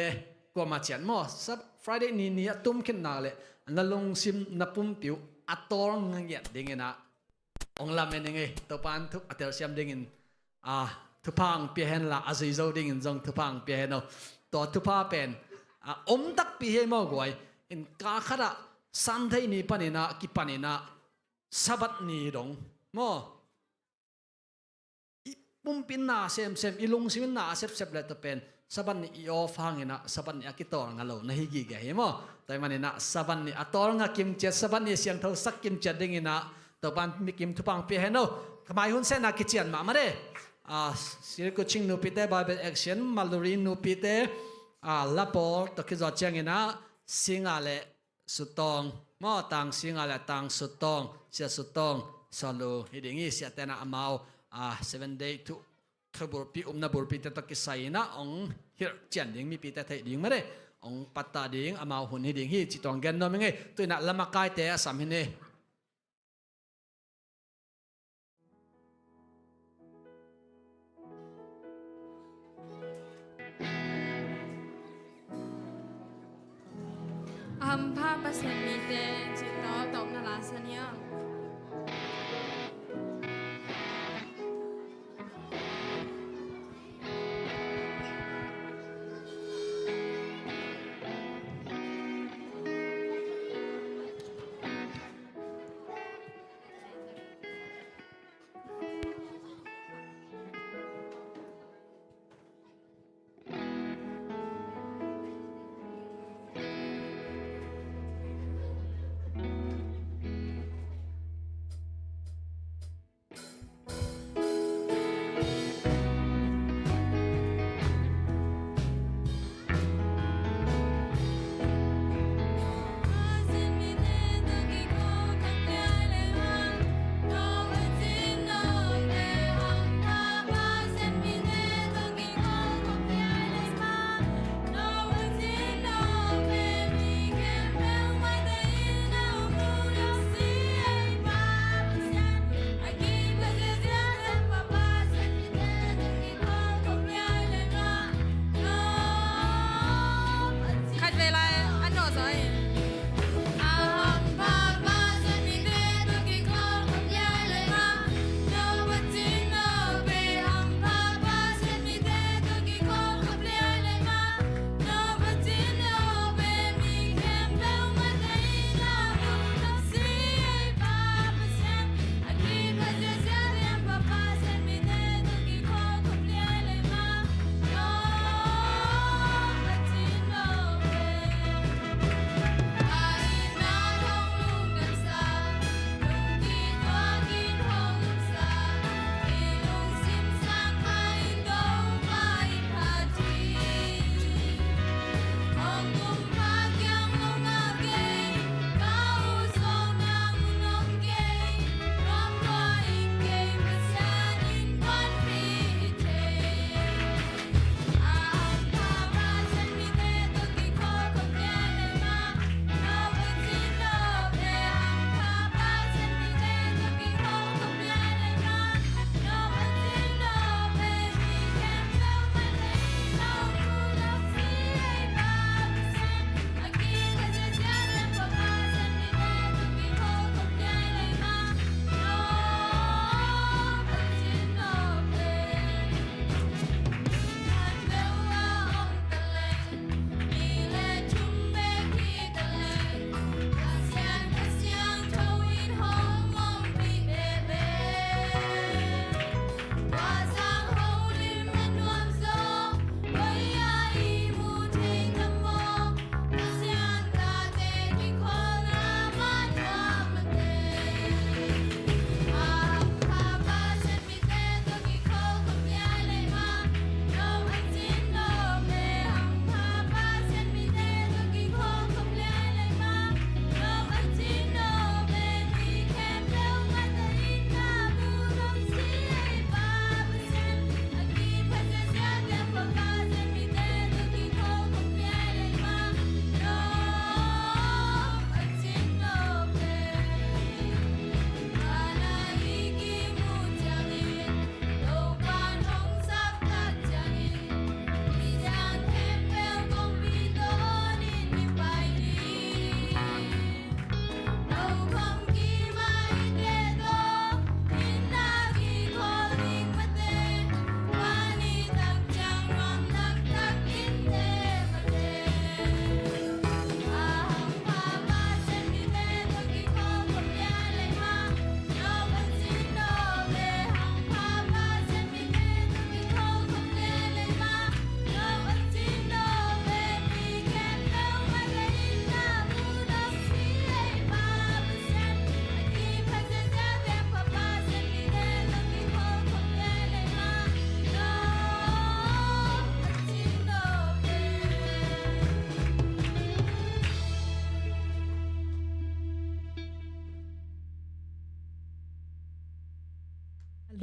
kuama ciat maw, Sab-, Friday ni ni a tum khin nak leh na lungsim na pumpi uh a tawlnga ngiat dinginah hong lamen ing ei. Topa in thu a telsiam dingin a thupha hong pia henla a zui zo dingin zong thupha hong pia hen o. Tua thupha pen a om takpi hi ei maw guai. In ka khatah Sunday ni paninah kipaninah Sabbath ni dong maw i pumpi in na semsem i lungsim in na a sepsep leh tua pen Sabbath ni i off hanginah Sabbath ni a kitawlnga lo na hi gige hi maw. Tua hi maninah Sabbath ni a tawlnga kimciat, Sabbath ni siangthosak kimciat dinginah Topa in mikim thupha hong pia hen o. Ka mai hun sehna kician mahmah de. Ah, Sri Kuching nupite, Bible Action, Maluri nupite, ah, lapawl tawh kizawh cianginah singa le Sutawng maw, tang singa le tang Sutawng, Sia Sutawng Salu hi ding hi. Siatenah amau, ah, seven day thu, thu bulpi, umna bulpite tawh kisai inah hong hilh cian ding mipite theih ding mah de. Hong pattah ding amau hun hi ding hi. Cih tawh hong gen nuam ing ei. Tu inah lamakaite a sam hi ni. A hampha Pasian mite cih tawh tawpna la sa ni aw.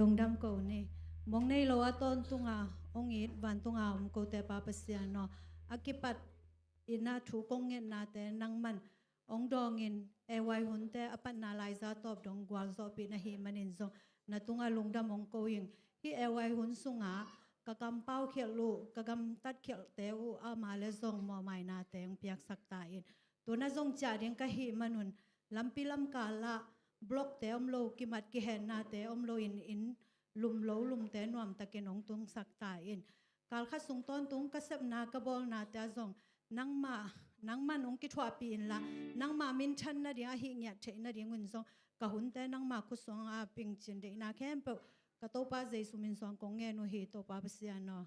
Lungdam ko ni. Mong nei lo a tawntunga hong it vantunga om kote Pa Pasian aw, a kipat in a thu kong ngetnate nangman hong dawngin, A Y hunte a patna laiza tawp dong gualzawhpih na hih manin zong na tunga lungdam hong ko ing. Hih A Y hun sunga ka kampau khialh uh, ka gamtat khialhte uh ama le zong mawhmainate hong piaksak ta in. Tuna zong ciah ding ka hih manun lampi lamkal ah blockte om lo, kimat kihennate om lo in, inn lum lo lumte nuamtakin hong tungsak ta in. Kalkhat sung tawntung ka sepna ka bawlnate ah zong nangmah, nangman hong kithuahpih inla, nangmah minthan nading ahi ngiat theih nadingun zong ka hunte nangmah khut suanga pingcin deihna khempeuh ka Topa Jesu min suang kong ngen uh hi, Topa Pasian aw.